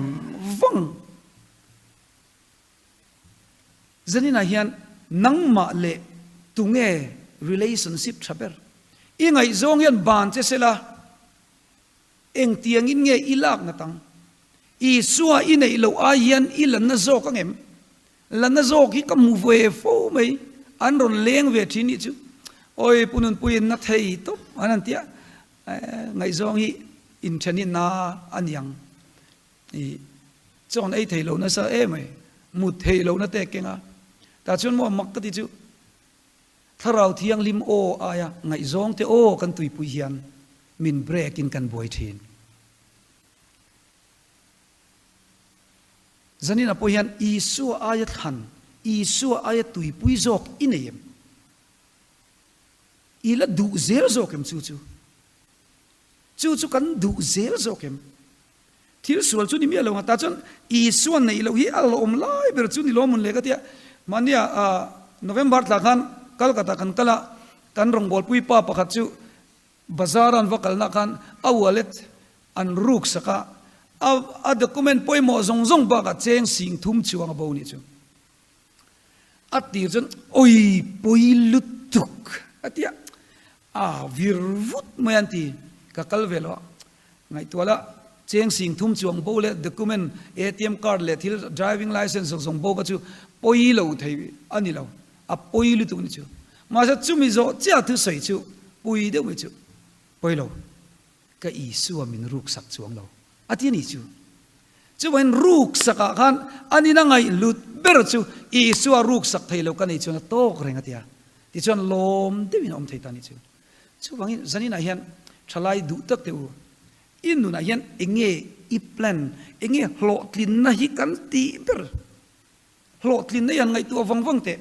vang. Zaninah hian nangmah leh tunge relationship tha ber? I ngaihzawng hian ban che sela engtiangin nge i lak ngat ang? Isua i neih loh ai hian i lanna zawk ang em? Lanna zawk hi ka hmu ve fo mai, an rawn leng ve thin nih chu. Awi Pu Nunpuiin na thei tawp an han tia, ngaihzawng hi inthen hi na a niang. I chawn ei thei lo nasa em ai, mut thei lo na te keng a. Tah chuan maw mak ka ti chu, Thlarau Thianghlim aw aia ngaihzawng te aw kan tuipui hian min break in kan buai thin. Zaninah pawh hian Isua aia thlan, Isua aia tuipui zawk i nei em? I la duh zel zawk em chu chu? Chu chu kan duh zel zawk em? Thil sual chu ni miah lo ngata chuan Isua neih loh hi a lawm lai ber chu ni lawm mun le ka tia. Mahnia November thla khan Calcutta kan kal a, kan rawngbawlpui pa pakhat chu Bazar an va kalna khan a wallet an ruk sak a, a a document pawimawh zawng zawng bakah cheng sing thum chuang a bo nih chu. A tir chuan awi pawi lutuk a ti a, a vir vut mai an ti, ka kal ve lo a, ngaihtuah la cheng sing thum chuang bo leh document atm card leh thil driving licence zawng zawng bo kha chu pawi lo thei a ni lo. A pawi lutuk ni chu. Mahse chumi zawh chiah thusawi chu pui deuh mai chu pawi lo. Ka Isua min ruk sak chuang lo a ti a ni chu. Chuvangin ruk sakah khan an in a ngaih hlut ber chu Isua ruk sak thei lo ka nei chuan a tawk reng a ti a. Tichuan lawm deuhin a awm thei ta a ni chu. Chuvangin zaninah hian thalai duh tak teh u, i nunah hian enge i plan, enge hlawhtlinna hi kan tih ber? Hlawhtlinna i han ngaihtuah vang vang teh.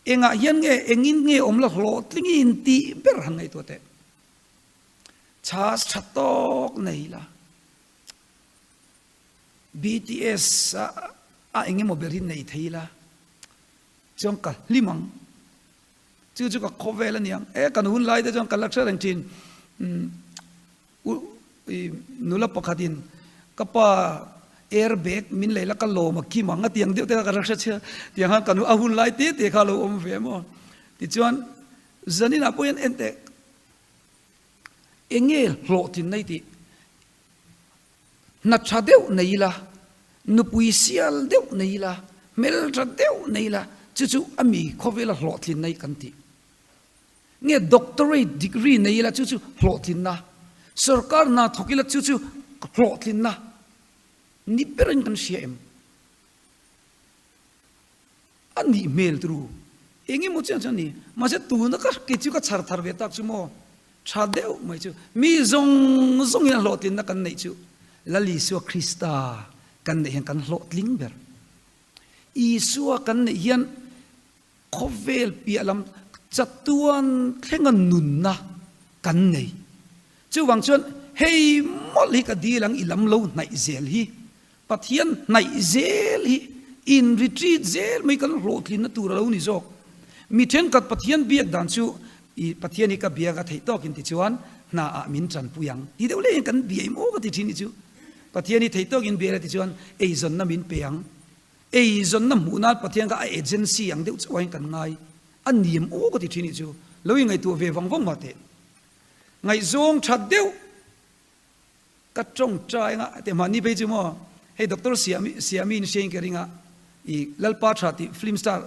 Engah hian nge engin nge awm la hlawhtling i intih ber han ngaihtuah teh. Chhas tha tawk nei la. BTS a a engemaw ber hi nei thei la chuan ka hlim ang. Chu chu ka khawvel a niang. E kan hun lai te chuan ka la hre reng thin. U i nula pakhatin ka pa air bag min lei la ka lawm a kim ang a tiang deuh te kha ka rak hre chhia tiang khan ka nu a hun lai te te kha lo awm ve maw tichuan zaninah pawh hian en teh eng nge hlawhtlin nei tih hna tha deuh nei ila nupui sial deuh nei ila hmeltha deuh nei ila chu chu a mi khawvela hlawhtlin nei kan tih. Nge doctorate degree nei ila chu chu hlawhtlinna, sorkar hna thawk ila chu chu hlawhtlinna ni berin kan hria em? A nih hmel turu eng emaw chiang chuan ni. Mahse tuna ka kei chu ka chhar thar ve tak chu maw tha deuh mai chu mi zawng zawngin a hlawhtlinna kan neih chu Lal Isua Krista kan neih hian kan hlawhtling ber. Isua kan neih hian Khawvel piah lam chatuan thlenga nunna kan nei. Chuvang chuan hei mawlh hi ka dil ang i lam lo hnaih zel hi, Pathian hnaih zel hi, in retreat zel mai kan hlawhtlinna tur a lo ni zawk. Mi thenkhat Pathian biak dan chu i Pathian hi ka biak a theih tawkin tichuan hna ah min tanpui ang ti deuh leh hian kan biaih maw ka ti thin hi chu. Pathian hi theih tawkin biak ila tichuan eizawnna min pe ang. Eizawnna hmuh nan Pathian kha a agency ang deuh chauh ah hian kan ngai a niam aw ka ti thin nih chu lo ingaihtuah ve vang vang mah teh. Ngaihzawng that deuh ka tawngtai anga teh mahni phei chu maw hei Doctor Siami Siami in hriain ka ring a i Lalpa tha tih film star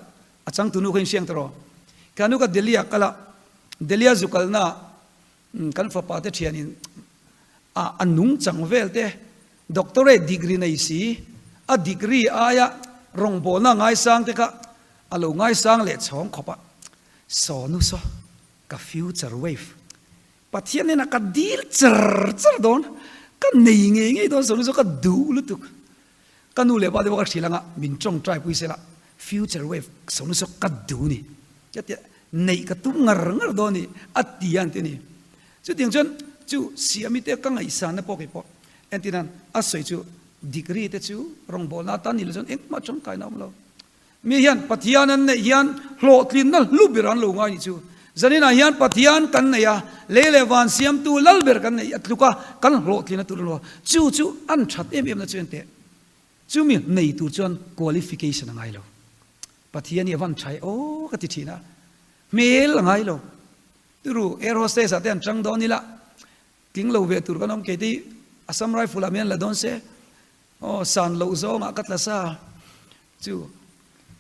a changtunu kha in hriang ta rawh. Ka nu ka Delhi ah kal a Delhi a zu kalna ah Kan fapa te thianin a a nungchang vel te doctorate degree nei si, a degree aia rawngbawlna ngaisang te kha a lo ngaisang leh chhawng khawp a, saw nu saw ka future wife Pathian hnenah ka dil char char dawn, ka nei ngei ngei dawn saw nu saw ka duh lutuk, ka nu leh pa te pawh ka hrilh anga min tawngtai pui sela future wife saw nu saw ka duh ni. Ka ti a, neih ka tum ngar ngar dawn i a ti a an ti a ni. Chutiang chuan chu Siami te ka ngaihsanna pawh kei pawh entirnan a sawi chu degree te chu rawngbawlna atan ni lo chuan engmah tangkaina a awm lo. Mi hian Pathian an neih hian hlawhtlinna hlu ber an lo ngai nih chu. Zaninah hian Pathian kan nei a, lei leh van siamtu lal ber kan nei a tluk a, kan hlawhtlin a tur lo. Chu chu an that em em na chu enteh. Chumi nei tur chuan qualification a ngai lo. Pathian hi a van tha e aw ka ti thin a, hmel a ngai lo. Turu air hostess ah te an chang dawn ila, tling lo ve tur kan awm kei te hi Assam Rifle ah mi an la dawn se, aw san loh zawngah ka tla sa. Chu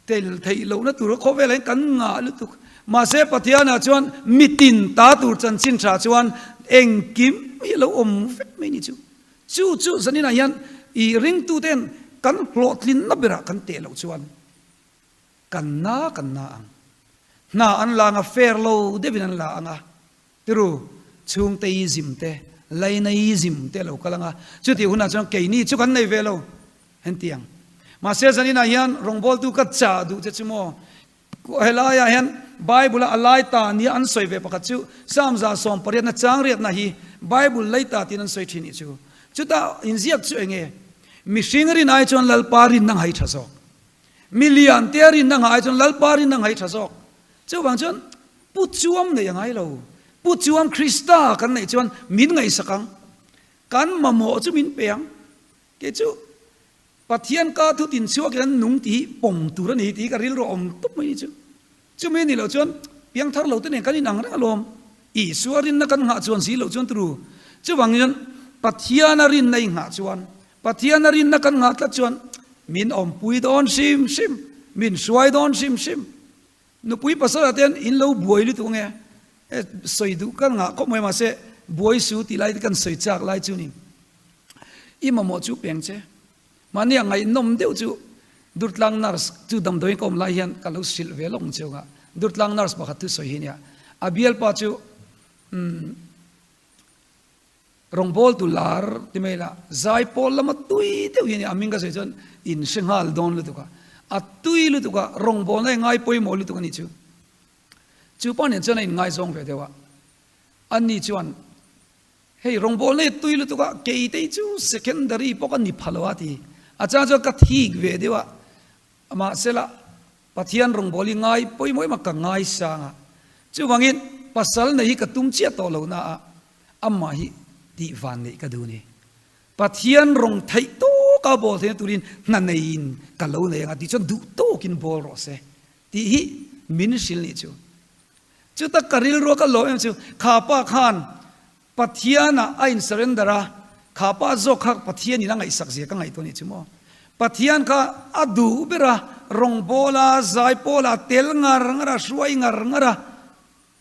tel theih lohna tur khawvelah hian kan ngah lutuk. Mahse Pathianah chuan mitin ta tur chanchin tha chuan engkim hi a lo awm vek mai ni chu. Chu chu zaninah hian i ringtuten kan hlawhtlinna berah kan teh loh chuan kan na kan na ang. Hna an la ang a, fair lo deuhin an la ang a. Tiru, chhungteism te, lainaism te a lo kal ang a, chutih hunah chuan keini chu kan nei ve lo, hentiang. Mahse zaninah hian rawngbawltu ka chah duh che chu maw? Helaiah hian Bible-a a lai ta nia an sawi ve pakhat chu Psalm 180 na chang riatna hi Bible lei ta tiin an sawi thin nih chu. Chutah inziak chu eng nge? Mihring rin ai chuan Lalpa rinna ngaih tha zawk. Mi lian te rinna ngaih ai chuan Lalpa rinna ngaih tha zawk. Chuvang chuan Pu Chuam neih a ngai lo. Pu Chuam Krista kan neih chuan min ngaihsak ang. Kan mamawh chu min pe ang. Kei chu Pathian ka thu tin chhuak in an nung tih hi pawm tur a ni tih hi ka rilru a awm tawp mai ni chu. Chumi a nih loh chuan piangthar lo te nen kan inang reng alawm. Isua rinna kan nghah chuan si loh chuan turu. Chuvangin Pathiana rinna i nghah chuan, Pathiana rinna kan nghah tlat chuan min awmpui dawn hrim hrim, min hruai dawn hrim hrim. Nupui pasal ah te hian in lo buai lutuk ange, e sawi duh ka ngah khawp mai mahse buai su tih lai te kan sawi chak lai chu ni. I mamawh chu peng che. Mahni a ngaihnawm deuh chu Durtlang nurse chu damdawiin ka awm lai hian ka lo hrilh ve lawk ang cheu nga. Durtlang nurse pakhat thu sawi hi nia. A bialpa chu umm Rawngbawltu lar ti mai la, zaipawl lama tui deuh hi a ni. A hming ka sawi chuan in hre nghal dawn lutuk a. A tui lutuk a, rawngbawlna i ngai pawimawh lutuk a nih chu. Chu pa nen chuan a inngaizawng ve deuh a. Ani chuan, Hei rawngbawlna i tui lutuk a, keitei chu secondary pawh ka ni pha lo a ti. A chang chuan ka thik ve deuh a. Mahsela, Pathian rawngbâwl hi ngai pawimawh em a, ka ngaisang a. Chuvangin, pasal nei hi ka tum chiah tawh lo na a, amah hi tih van neih ka duh ni. Pathian rawng theih tawka bâwl theihna turin hna neiin ka lo nei ang a tih chuan duh tawkin bâwl rawh se tih hi min hrilh nih chu. Chuta ka rilrua ka lawm em chu, kha pa khan Pathianah a in surrender a, kha pa zawk kha Pathianin a ngaihsak zia ka ngaihtuah nih chu maw. Pathian kha a duh ber a, rawngbâwl a, zaipawl a, tel ngar ngar a, hruai ngar ngar a.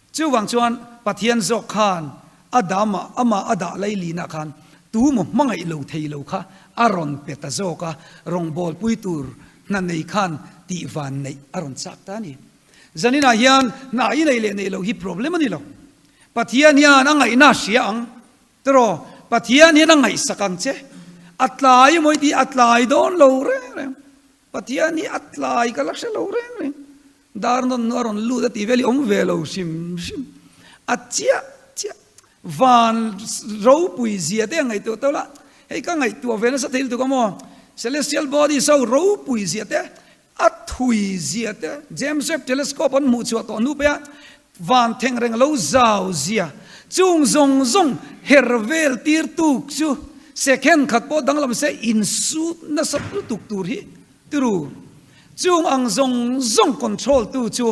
Chuvang chuan Pathian zawk khan a damah amah a dah lailinah khan tu maw hmangaih lo thei lo kha a rawn pe ta zawk a, rawngbâwlpui tur hna nei khan tih van neih a rawn chak ta a ni. Zaninah hian hna i neih leh neih loh hi problem a ni lo. Pathian hian a ngaihna a hria ang. Tiraw, Pathian hian a ngaihsak ang che. A tlai emaw i tih a tlai dawn lo reng reng. Pathian hi a tlai ka la hre lo reng reng. Dar nawn nu a rawn lut a tih vel hi awm ve lo hrim hrim. A chiah chiah. Van ropui zia te a ngaihtuah tawh la. Hei ka ngaihtuah ve nasa thei lutuk a maw. Celestial bodies ho ropui zia te A thui zia te, James Webb Telescope an hmuh chhuah tawh hnu pawh hian van thengreng reng lo zau zia, chung zawng zawng her vel tir tuk chu second khat pawh danglam se insut nasa lutuk tur hi tiru. Chung ang zawng zawng control tu chu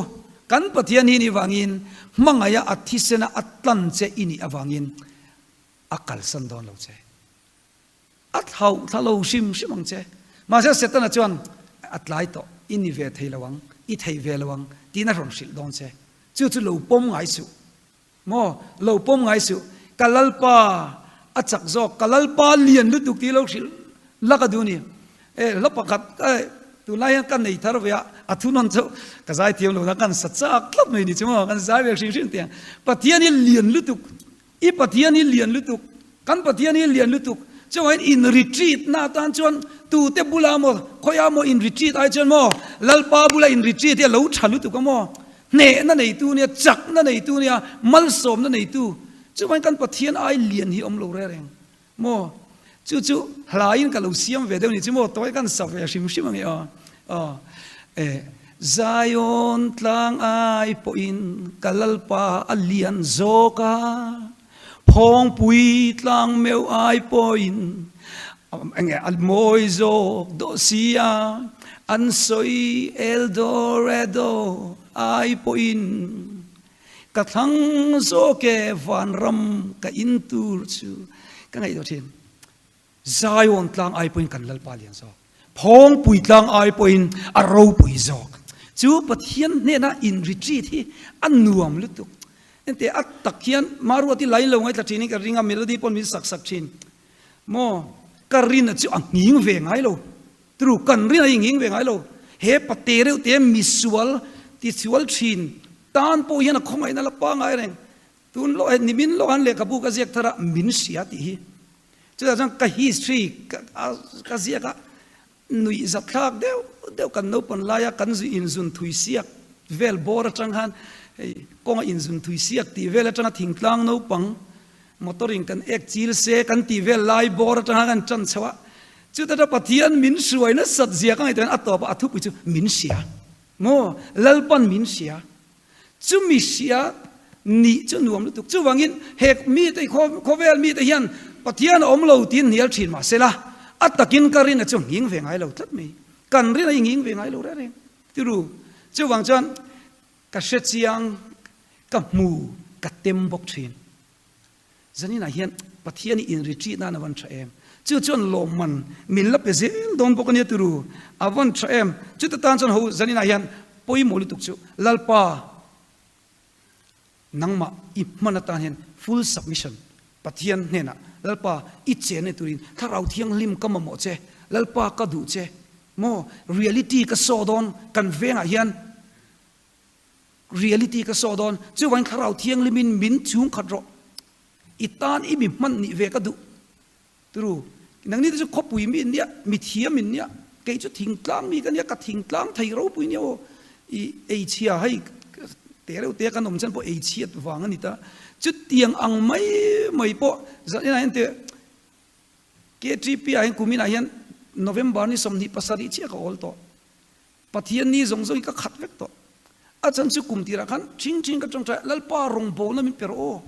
kan Pathian hi nih vangin hmangaih a a thisena a tlan che i nih avangin a kalsan dawn lo che. A thlauh thla lo hrim hrim ang che. Mahse Setana chuan, A tlai tawh, i ni ve thei lo ang, i thei ve lo ang, tiin a rawn hrilh dawn che. Chu chu lo pawm ngai suh. Maw? Lo pawm ngai suh. Ka Lalpa a chak zawk, ka Lalpa lian lutuk tih lo hrilh la ka duh a ni. E, hla pakhat, e, tunlai hian ka nei thar ve a, a thunawn chu ka zai thiam lo na, kan sa chak tlat mai ni chu maw, kan zai ve hrim hrim teh ang. Pathian hi lian lutuk. I Pathian hi lian lutuk, kan Pathian hi lian lutuk, chuvangin in retreat na atan chuan tute bula maw, khawiah maw in retreat ai chuan maw, Lalpa bula in retreat hi a lo tha lutuk a maw, hnehna neitu nia, chakna neitu nia, malsawmna neitu, chuvangin kan Pathian ai lian hi awm lo reng reng maw, chu chu hlaiin ka lo siam ve deuh ni chu maw, tawi kan sa ve hrim hrim ange aw, aw, e. Zion tlang ai pawhin ka Lalpa a lian zawk a, Phawngpui tlang meuh ai pawhin enge a mawi zawk dawh si a, an sawi Eldorado ai pawhin ka thlang zawk e vanram ka in tur chu ka ngaihtuah thin. Zion tlang ai pawhin kan Lalpa lian zawk. Phawngpui tlang ai pawhin a ropui zawk. Chu Pathian hnena in retreat hi a nuam lutuk. Ente a tak hian Maruati lai lo ngaithla thin in ka ring a, melody pawn min sak sak thin. Maw ka rina chu a nghing ve ngai lo. Tru kan rina hi nghing ve ngai lo. He pate reuh te misual tisual thin tan pawh hian a khawngaihna la pangai reng. Tun lawh he nimin lawh han lehkhabu ka ziak thar a min hria tih hi. Chutah chuan ka history ka ziak a, nuih zat thlak deuh deuh kan naupan laia kan zu inzun thui siak vel bawr atang khan hei kawnga inzun thui siak tih vel atanga thingtlang naupang motor in kan ek chil se kan tih vel lai bawr atang khan kan tan chho a. Chutah chuan Pathian min hruai nasat zia ka ngaihtuah hian a tawpah a thupui chu min hria maw Lalpan min hria. Chumi hria nih chu nuam lutuk. Chuvangin he mite khawvel mite hian Pathian a awm lo tiin hnial thin mah sela, a takin ka rin a chu nghing ve ngai lo tlat mai. Kan rin a hi nghing ve ngai lo reng reng. Tiru, chuvang chuan ka hre chiang, ka hmu, ka tem bawk thin. Zaninah hian Pathian i in retreat nan a van tha em? Chu chuan lawmman min la pe zel dawn bawk a nia turu, a van tha em? Chuta tan chuan ho zaninah hian pawimawh lutuk chu Lalpa nangmah i hman atan hian full submission Pathian hnenah Lalpa i chen nei turin Thlarau Thianghlim ka mamawh che, Lalpa ka duh che maw reality ka saw dawn kan vengah hian Reality ka saw dawn, chuvangin Thlarau Thianghlimin min chhung khat rawh. I tan i mi hman nih ve ka duh. Turu, nangni te chu khawpui mi in nia, mi thiam in nia, kei chu thingtlang mi ka nia, ka thingtlang thei ropui nia aw. I eichhia hei te reuh te kan awm chuan pawh eichhiat vang a ni ta. Chutiang ang mai mai pawh zan inah hian te KTP ah hian kuminah hian November ni 27 chiah ka awl tawh. Pathian ni zawng zawngin ka khat vek tawh. A chan chu kum tirah khan thing thing ka tawngtai a, Lalpa rawngbawlna min pe rawh aw.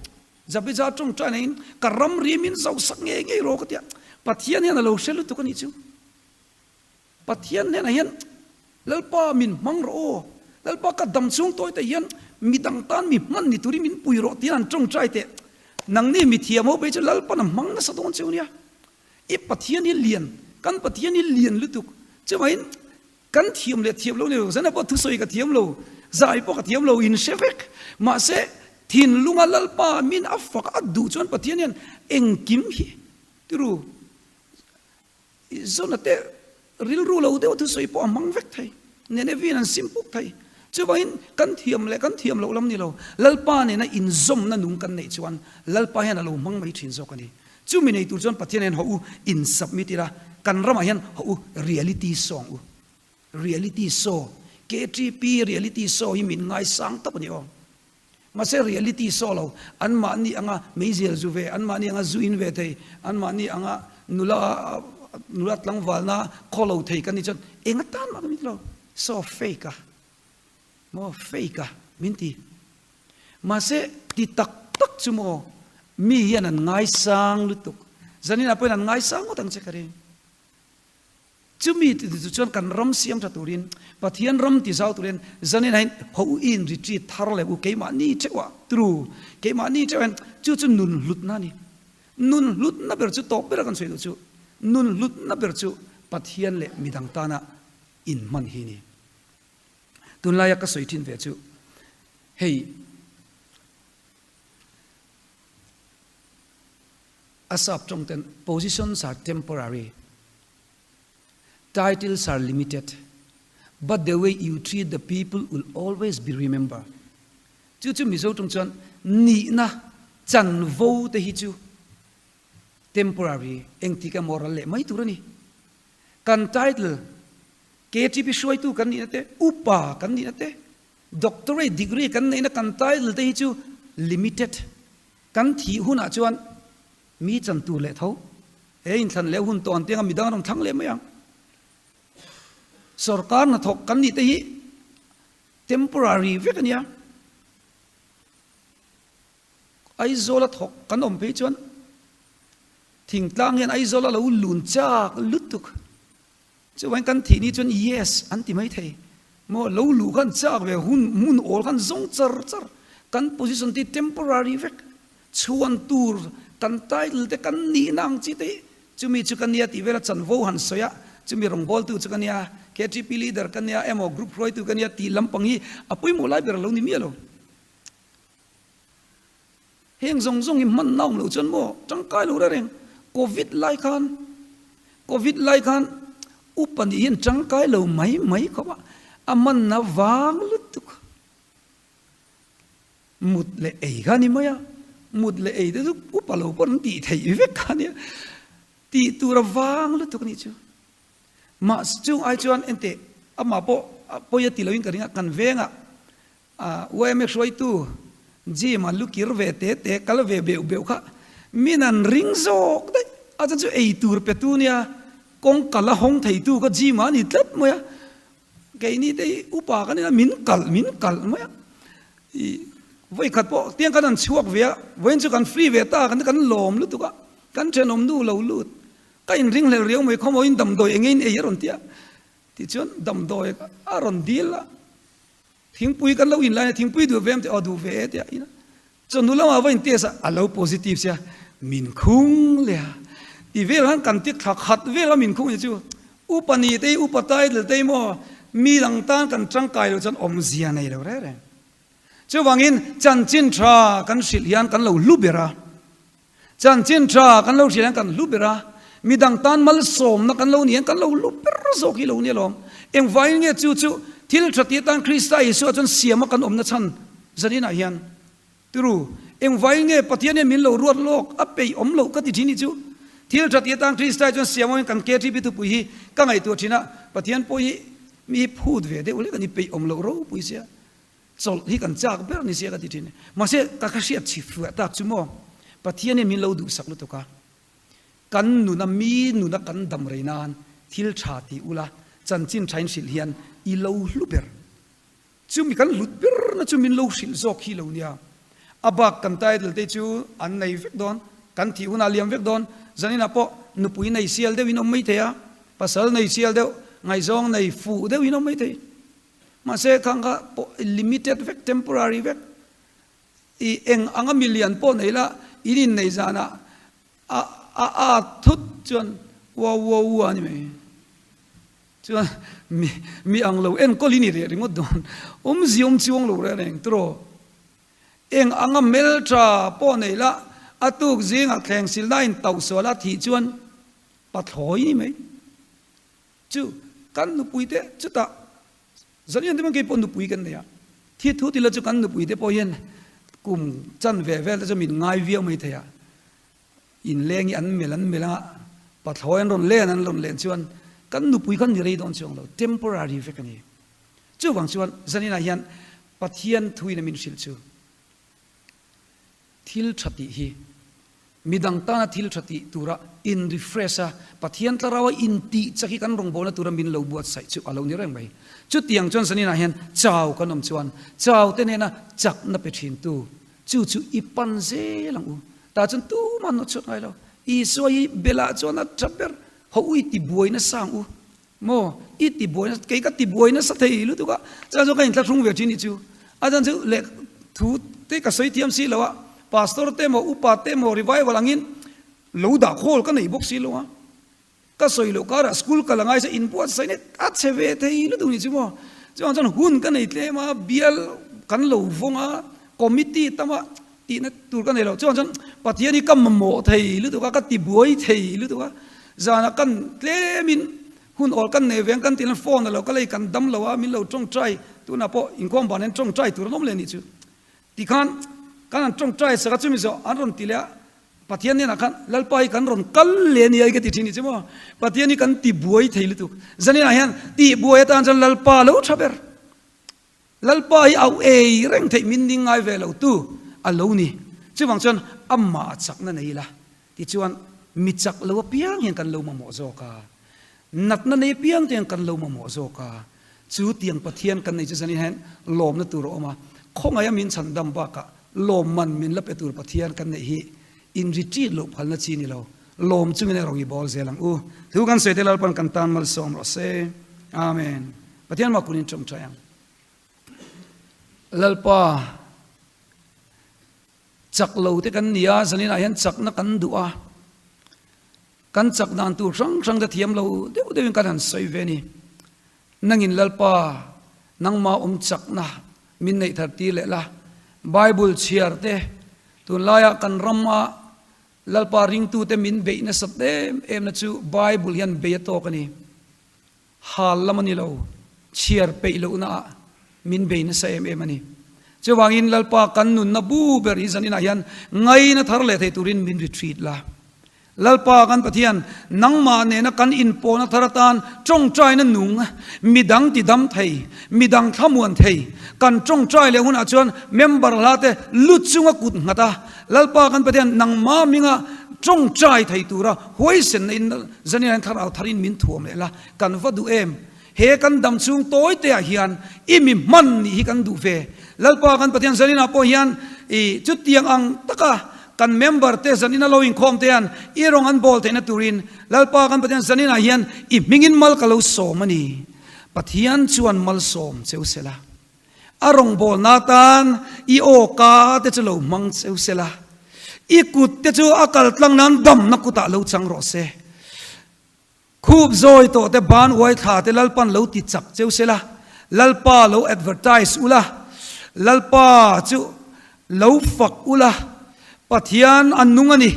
Jabeza tawngtai naiin ka ramri min zohsak ngei ngei rawh ka ti a. Pathian hian a lo hre lutuk a nih chu. Pathian hnenah hian Lalpa min hmang rawh aw. Lalpa ka dam chhung tawi te hian midang tan mi hman ni turin min pui rawh tiin an tawngtai teh. Nangni mithiam ho phei chu Lalpan a hmang nasa dawn cheu nia. I Pathian hi lian, kan Pathian hi lian lutuk. Chuvangin Kan thiam leh thiam lo ni lo, zana pawh thusawi ka thiam lo, zai pawh ka thiam lo, in hre vek. Mahse, thinlunga Lalpa min a fak a duh chuan Pathian hian engkim hi tiru zawna te rilru lo deuh thusawi pawh a hmang vek thei. Nenevian an sim puk thei. Chuvangin kan thiam leh kan thiam loh lam ni lo, Lalpa nena inzawmna nung kan neih chuan Lalpa hian a lo hmang mai thin zawk a ni. Chumi nei tur chuan Pathian hian haw u in submit ila, kan ramah hian haw u reality show ang u. Reality show, KTP reality show hi min ngaisang tawp a ni aw. Mahse reality show lo, anmahni anga meizial zu ve, anmahni anga zu in ve thei, anmahni anga nula nula tlangvalna khaw lo thei kan nih chuan eng atan mah ka min ti lo. Show fake a, maw fake a min ti. Mahse, ti tak tak chu maw, mi hian an ngaisang lutuk. Zaninah pawhin an ngaisang ngawt ang che ka ring. Chumi ti tu chuan kan ram siam tha turin, Pathian ram ti zau turin zaninah hian ho u in retreat thar leh u keimahni theuhah tru, keimahni theuh hian chu chu nun hlutna a ni. Nun hlutna ber chu tawp bera kan sawi duh chu, nun hlutna ber chu Pathian leh midang tana inhman hi a ni. Tunlaia ka sawi thin ve chu hei a sap tawng ten positions are temporary, titles are limited, but the way you treat the people will always be remembered. Chu chu Mizo tawng chuan nihna chanvo te hi chu temporary engtik emaw ral leh mai tur a ni. Kan title KTP hruaitu kan nihna te, upa kan nihna te, doctorate degree kan neihna kan title te hi chu limited. Kan thih hunah chuan mi chan tur leh tho. He inthlan leh hun tawh an tianga midang an rawn thlang leh mai ang. Sorkar hnathawk kan nih te hi Temporary vek a nia. Aizawl a thawk kan awm phei chuan thingtlang hian Aizawl a lo lun chak lutuk. Chuvangin kan thih ni chuan yes an ti mai thei. Maw lo luh khan chak ve hun hmun awl khan zawng char char. Kan position te hi temporary vek. Chhuan tur kan title te kan nihna ang chi te hi chumi chu ka nia tih vela chanvo han sawi a, chumi rawngbawltu chu ka nia, KTP leader ka nia emaw group hruaitu ka nia tih lampang hi a pawimawh lai ber a lo ni miah lo. Heng zawng zawng hi hman na awm loh chuan maw tangkai lo reng reng. Covid lai khan Covid lai khan upa nih hian tangkai lo mai mai khawp a, a hmanna vang lutuk. Mut leh ei kha a ni mai a, mut leh ei te chu upa lo pawn an tih theih vek kha a nia. Tih tur a vang lutuk a nih chu. Mahse chung ai chuan enteh amah pawh pawi a ti loin ka ring a, kan vengah A yma hruaitu gym a lu kir ve te te kal ve beuh beuh kha min an ring zawk daih a chuan chu ei tur pe tu nia kawng kal a hawng thei tu kha gym ah a ni tlat mai a keini te hi upa kan ina min kalh min kalh mai a i vawi khat pawh tiang khan an chhuak ve a vawiin chu kan free ve ta kan kan lawm lutuk a kan thenawm nu lo lut ka inring hlel riau mai khawmawiin damdawi eng nge in ei a rawn ti a tichuan damdawi a rawn dil a. Thingpui kan lo in lai a, thingpui duh ve em tih aw duh ve e tia in a. Chawhnu lamah va in test a, a lo positive sia, min khung leh a. Ti vel khan kan ti thla khat vel a min khung ni chu. Upa ni te hi upa title te hi maw mi dang tan kan tangkai lo chuan awmzia nei lo reng reng. Chuvangin chanchin tha kan hrilh hian kan lo hlu ber a. Chanchin tha kan lo hrilh hian kan hlu ber a, midang tan malsawmna kan lo nih hian kan lo hlu ber zawk hi lo nia lawm. Engvangin nge chu chu thil tha tih atan Krista Isua chuan siama kan awmna chhan zaninah hian turu engvangin nge Pathian hian min lo ruat lawk a peih awm loh ka ti thin hi chu thil tha tih atan Krista chuan siam awmin kan KTP thupui hi ka ngaihtuah thin a, Pathian pawh hi mi phut ve deuh hlek a ni peih awm loh ropui sia. Chawlh hi kan chak ber ni sia ka ti thin. Mahse ka ka hriat chhi fuah tak chu maw, Pathian hian min lo duhsak lutuk a, kan nuna mi nuna kan dam rei nan thil tha ti ula chanchin tha in hrilh hian i lo hlu ber. Chumi kan hlut ber na chu min lo hrilh zawk hi lo nia. A bak kan title te chu an nei vek dawn, kan thih hunah liam vek dawn. Zaninah pawh nupui nei sial deuhin awm mai thei a, pasal nei sial deuh, ngaihzawng nei fuh deuhin awm mai thei. Mahse khang kha pawh limited vek, temporary vek. I eng anga milian pawh nei la, in innei zanah a a a thut chuan ua ua ua a ni mai. Chuan mi mi ang lo enkawl i ni reh ringawt dawn. Awmzia awm chuang lo reng reng tiraw. Eng anga hmeltha pawh nei la, a tuk zingah thleng silna in tauh sual a thih chuan pathlawi ni mai. Chu kan nupui te chutah zan te kei pawh nupui kan nei a, thi thu tila chu kan nupui te pawh hian kum chan ve vel te chu min ngai viau mai thei a, inleng hi an mel an mel anga pathlawi an rawn len an rawn len chuan kan nupui khan ni rei dawn chuang lo, temporary vek a ni. Chuvang chuan zaninah hian Pathian thuin a min hrilh chu. Thil tha tih hi midang tana thil tha tih tura in refresh a, Pathian tlarau a intih chak hi kan rawngbawlna tura min lo buatsaih chu a lo ni reng mai. Chutiang chuan zaninah hian chau kan awm chuan chau te nena chakna pe thintu chu chu i pan zel ang u. Tah chuan tumah an nawt chhuak ngai lo. Isua hi belah chuan a tha ber, Haw u i ti buai nasa ang u. Maw? I ti buai nasa, kei ka ti buai nasa thei lutuk a, chuan chuan ka inthlahrung ve thin nih chu. A chuan chu leh thu te ka sawi thiam si lo a, pastor te emaw upa te emaw revival angin lo dah khawl ka nei bawk si lo a, ka sawi loh karah school kal angai se inbuatsaih na a chhe ve thei lutuk nih chu maw. Chuan chuan hun ka nei tlem a, bial kan lo vawng a, committee tam a tihna tur ka nei lo. Chuan chuan Pathian hi ka mamawh thei lutuk a, ka ti buai thei lutuk a, zanah kan tlemin hun awl kan nei veng kan tihna phone a lo ka lei kan dam lo a, min lo tawngtai tunah pawh inkhawm ban hian tawngtai tur an awm leh nih chu. Tikhan kan han tawngtai sak a, chumi zawh an rawn ti leh a, Pathian hnenah khan Lalpa hi kan rawn kal leh a ni ai ka ti thin nih chu maw. Pathian hi kan ti buai thei lutuk. Zaninah hian tih buai atan chuan Lalpa lo tha ber. Lalpa hi au ei reng theih min ding ngai ve lo tu a lo ni. Chuvang chuan amah chakna nei ila tichuan mi chak lo apiang hian kan lo mamawh zawk a, natna nei apiang te hian kan lo mamawh zawk a. Chu tiang Pathian kan nei chu zanin hian lawmna tur a awm a, khawngaih a min chhan dam bakah lawmman min la pe tur Pathian kan neih hi in retreat loh phalna chi ni lo. Lawm chungin erawh i bawl zel ang u. Thu kan sawi te Lalpan kan tan malsawm rawh se. Amen. Pathian mah kun in tawngtai ang. Lalpa chak lo te kan ni a, zanin ah hian chakna kan duh a. Kan chak dan tur hrang hrang te thiam lo deuh deuhin kan han sawi ve a ni. Nangin Lalpa nangma awm chakna min neih thar tir leh la. Bible chhiar te tunlaiah kan rama Lalpa ringtute min beih nasat em em na chu Bible hian bei a tawk a ni. Hal lam a ni lo, chhiar peih lohna ah min bei nasa em em a ni. Chuvangin Lalpa kan nunna bu ber hi zaninah hian ngaina thar leh thei turin min retreat la. Lalpa kan Pathian, nangmah nena kan inpawhna thar atan tawngtaina nung, midang tidam thei, midang thlamuan thei, kan tawngtai leh hunah chuan member hla te lu chunga kut nghat a, Lalpa kan Pathian, nangmah minga tawngtai thei tura huaisenna in zanin hian thlarau tharin min thuam leh la, kan va duh em? He kan dam chhung tawi te ah hian i mi hman nih hi kan duh ve. Lalpa kan Pathian zanin ah pawh hian i chutiang ang taka kan member te zanin a lo inkhawm te hian i rawng an bawl theihna turin Lalpa kan Pathian zanin ah hian i hmingin mal ka lo sawm a ni. Pathian chuan malsawm cheu sela. A rawngbawlna atan i aw ka te chu lo hmang cheu sela. I kut te chu a kal tlang nan damna kutah lo chang rawh se. Khup zawi tawh te ban uai thla te Lalpan lo ti chak cheu sela, Lalpa lo advertise ula, Lalpa chu lo fak ula, Pathian a nung a ni,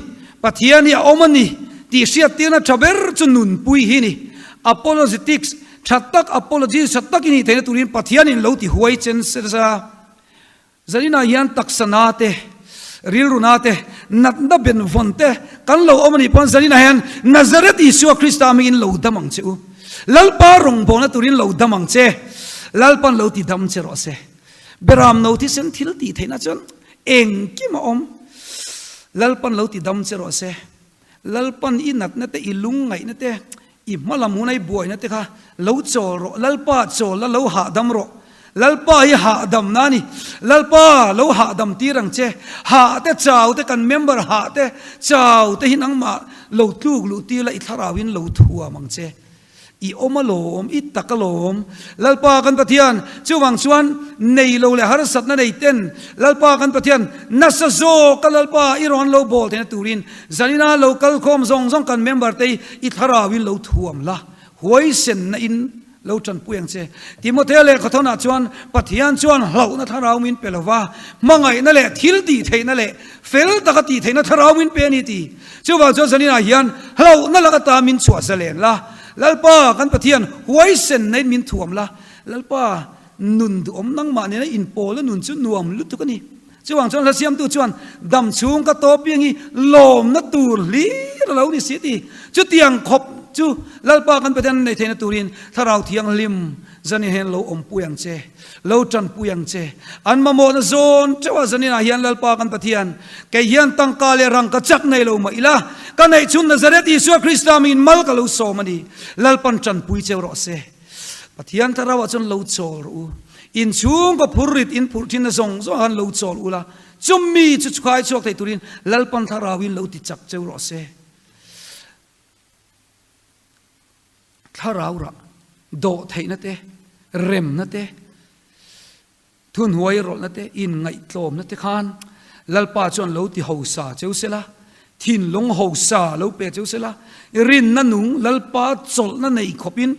Pathian hi a awm a ni tih hriattirna tha ber chu nunpui hi ni. Apologetics tha tak, apologies tha tak i nih theihna turin Pathianin lo ti huai chen sela. Zaninah hian taksa na te, rilru na te, natna benvawn te kan lo awm a nih pawn zaninah hian Nazareth Isua Krista hmingin lo dam ang che u. Lalpa rawngbawlna turin lo dam ang che. Lalpan lo ti dam che rawh se. Beram no thisen thil tih theihna chuan engkim a awm. Lalpan lo ti dam che rawh se. Lalpan i natna te, i lungngaihna te, i hmalam huna i buaina te kha lo chawl rawh. Lalpa chawl la, lo hahdam rawh. Lalpa hi hahdamna a ni. Lalpa lo hahdam tir ang che. Hah te, chau te, kan member hah te, chau te hi nangmah lo tluk luh tir la, i thlarauin lo thuam ang che. I awm alawm, i tak alawm. Lalpa kan Pathian, chuvang chuan nei lo leh harsatna nei ten Lalpa kan Pathian nasa zawka Lalpa i rawn lo bawl theihna turin zanina lo kal khawm zawng zawng kan member te hi i thlarauin lo thuam la, huaisenna in lo tanpui ang che. Timothea lehkhathawnah chuan Pathian chuan hlauhna thlarau min pe lova, hmangaihna leh thil tih theihna leh fel taka tih theihna thlarau min pe a ni ti. Chuvang chuan zaninah hian hlauhna lak ata min chhuah zalen la, Lalpa kan Pathian huaisen naiin min thuam la, Lalpa nun duhawm nangmah nena inpawlna nun chu nuam lutuk a ni. Chuvang chuan hlasiamtu chuan dam chhung ka tawp piang hi lawmna tur hlir a lo ni si ti. Chutiang khawp chu Lalpa kan Pathian nei theihna turin Thlarau Thianghlim zanin hian lo awmpui ang che, lo tanpui ang che. An mamawhna zawn teuh a zaninah hian Lalpa kan Pathian, kei hian tangka leh rang ka chak nei lo mah ila, ka neih chhun Nazareth Isua Krista mingin mal ka lo sawm a ni. Lalpan tanpui cheu rawh se. Pathian Thlarauah chuan lo chawl rawh u. Inchhung ka phur rit in phurh thinna zawng zawng khan lo chawl ula, chumi chu chhuai chhuak thei turin Lalpan Thlarauin lo ti chak cheu rawh se. Thlarau rah dawh theihna te, remna te, thunhuai rawlhna te, inngaihtlawmna te khan Lalpa chuan lo ti hausa cheu sela, thinlung hausa lo pe cheu sela, rinna nung Lalpa chawlhna nei khawpin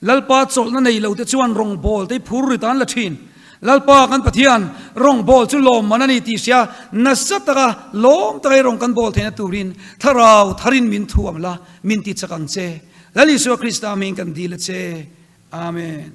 Lalpa chawlhna nei lo te chuan rawngbâwl te hi phur rit an la ṭhin. Lalpa kan Pathian, rawngbâwl chu lawmman a ni tih hria nasa taka lawm taka i rawn kan bâwl theihna turin Thlarau tharin min thuam la, min ti chak ang che. Lal Isua Krista hming kan dil a che. Amen.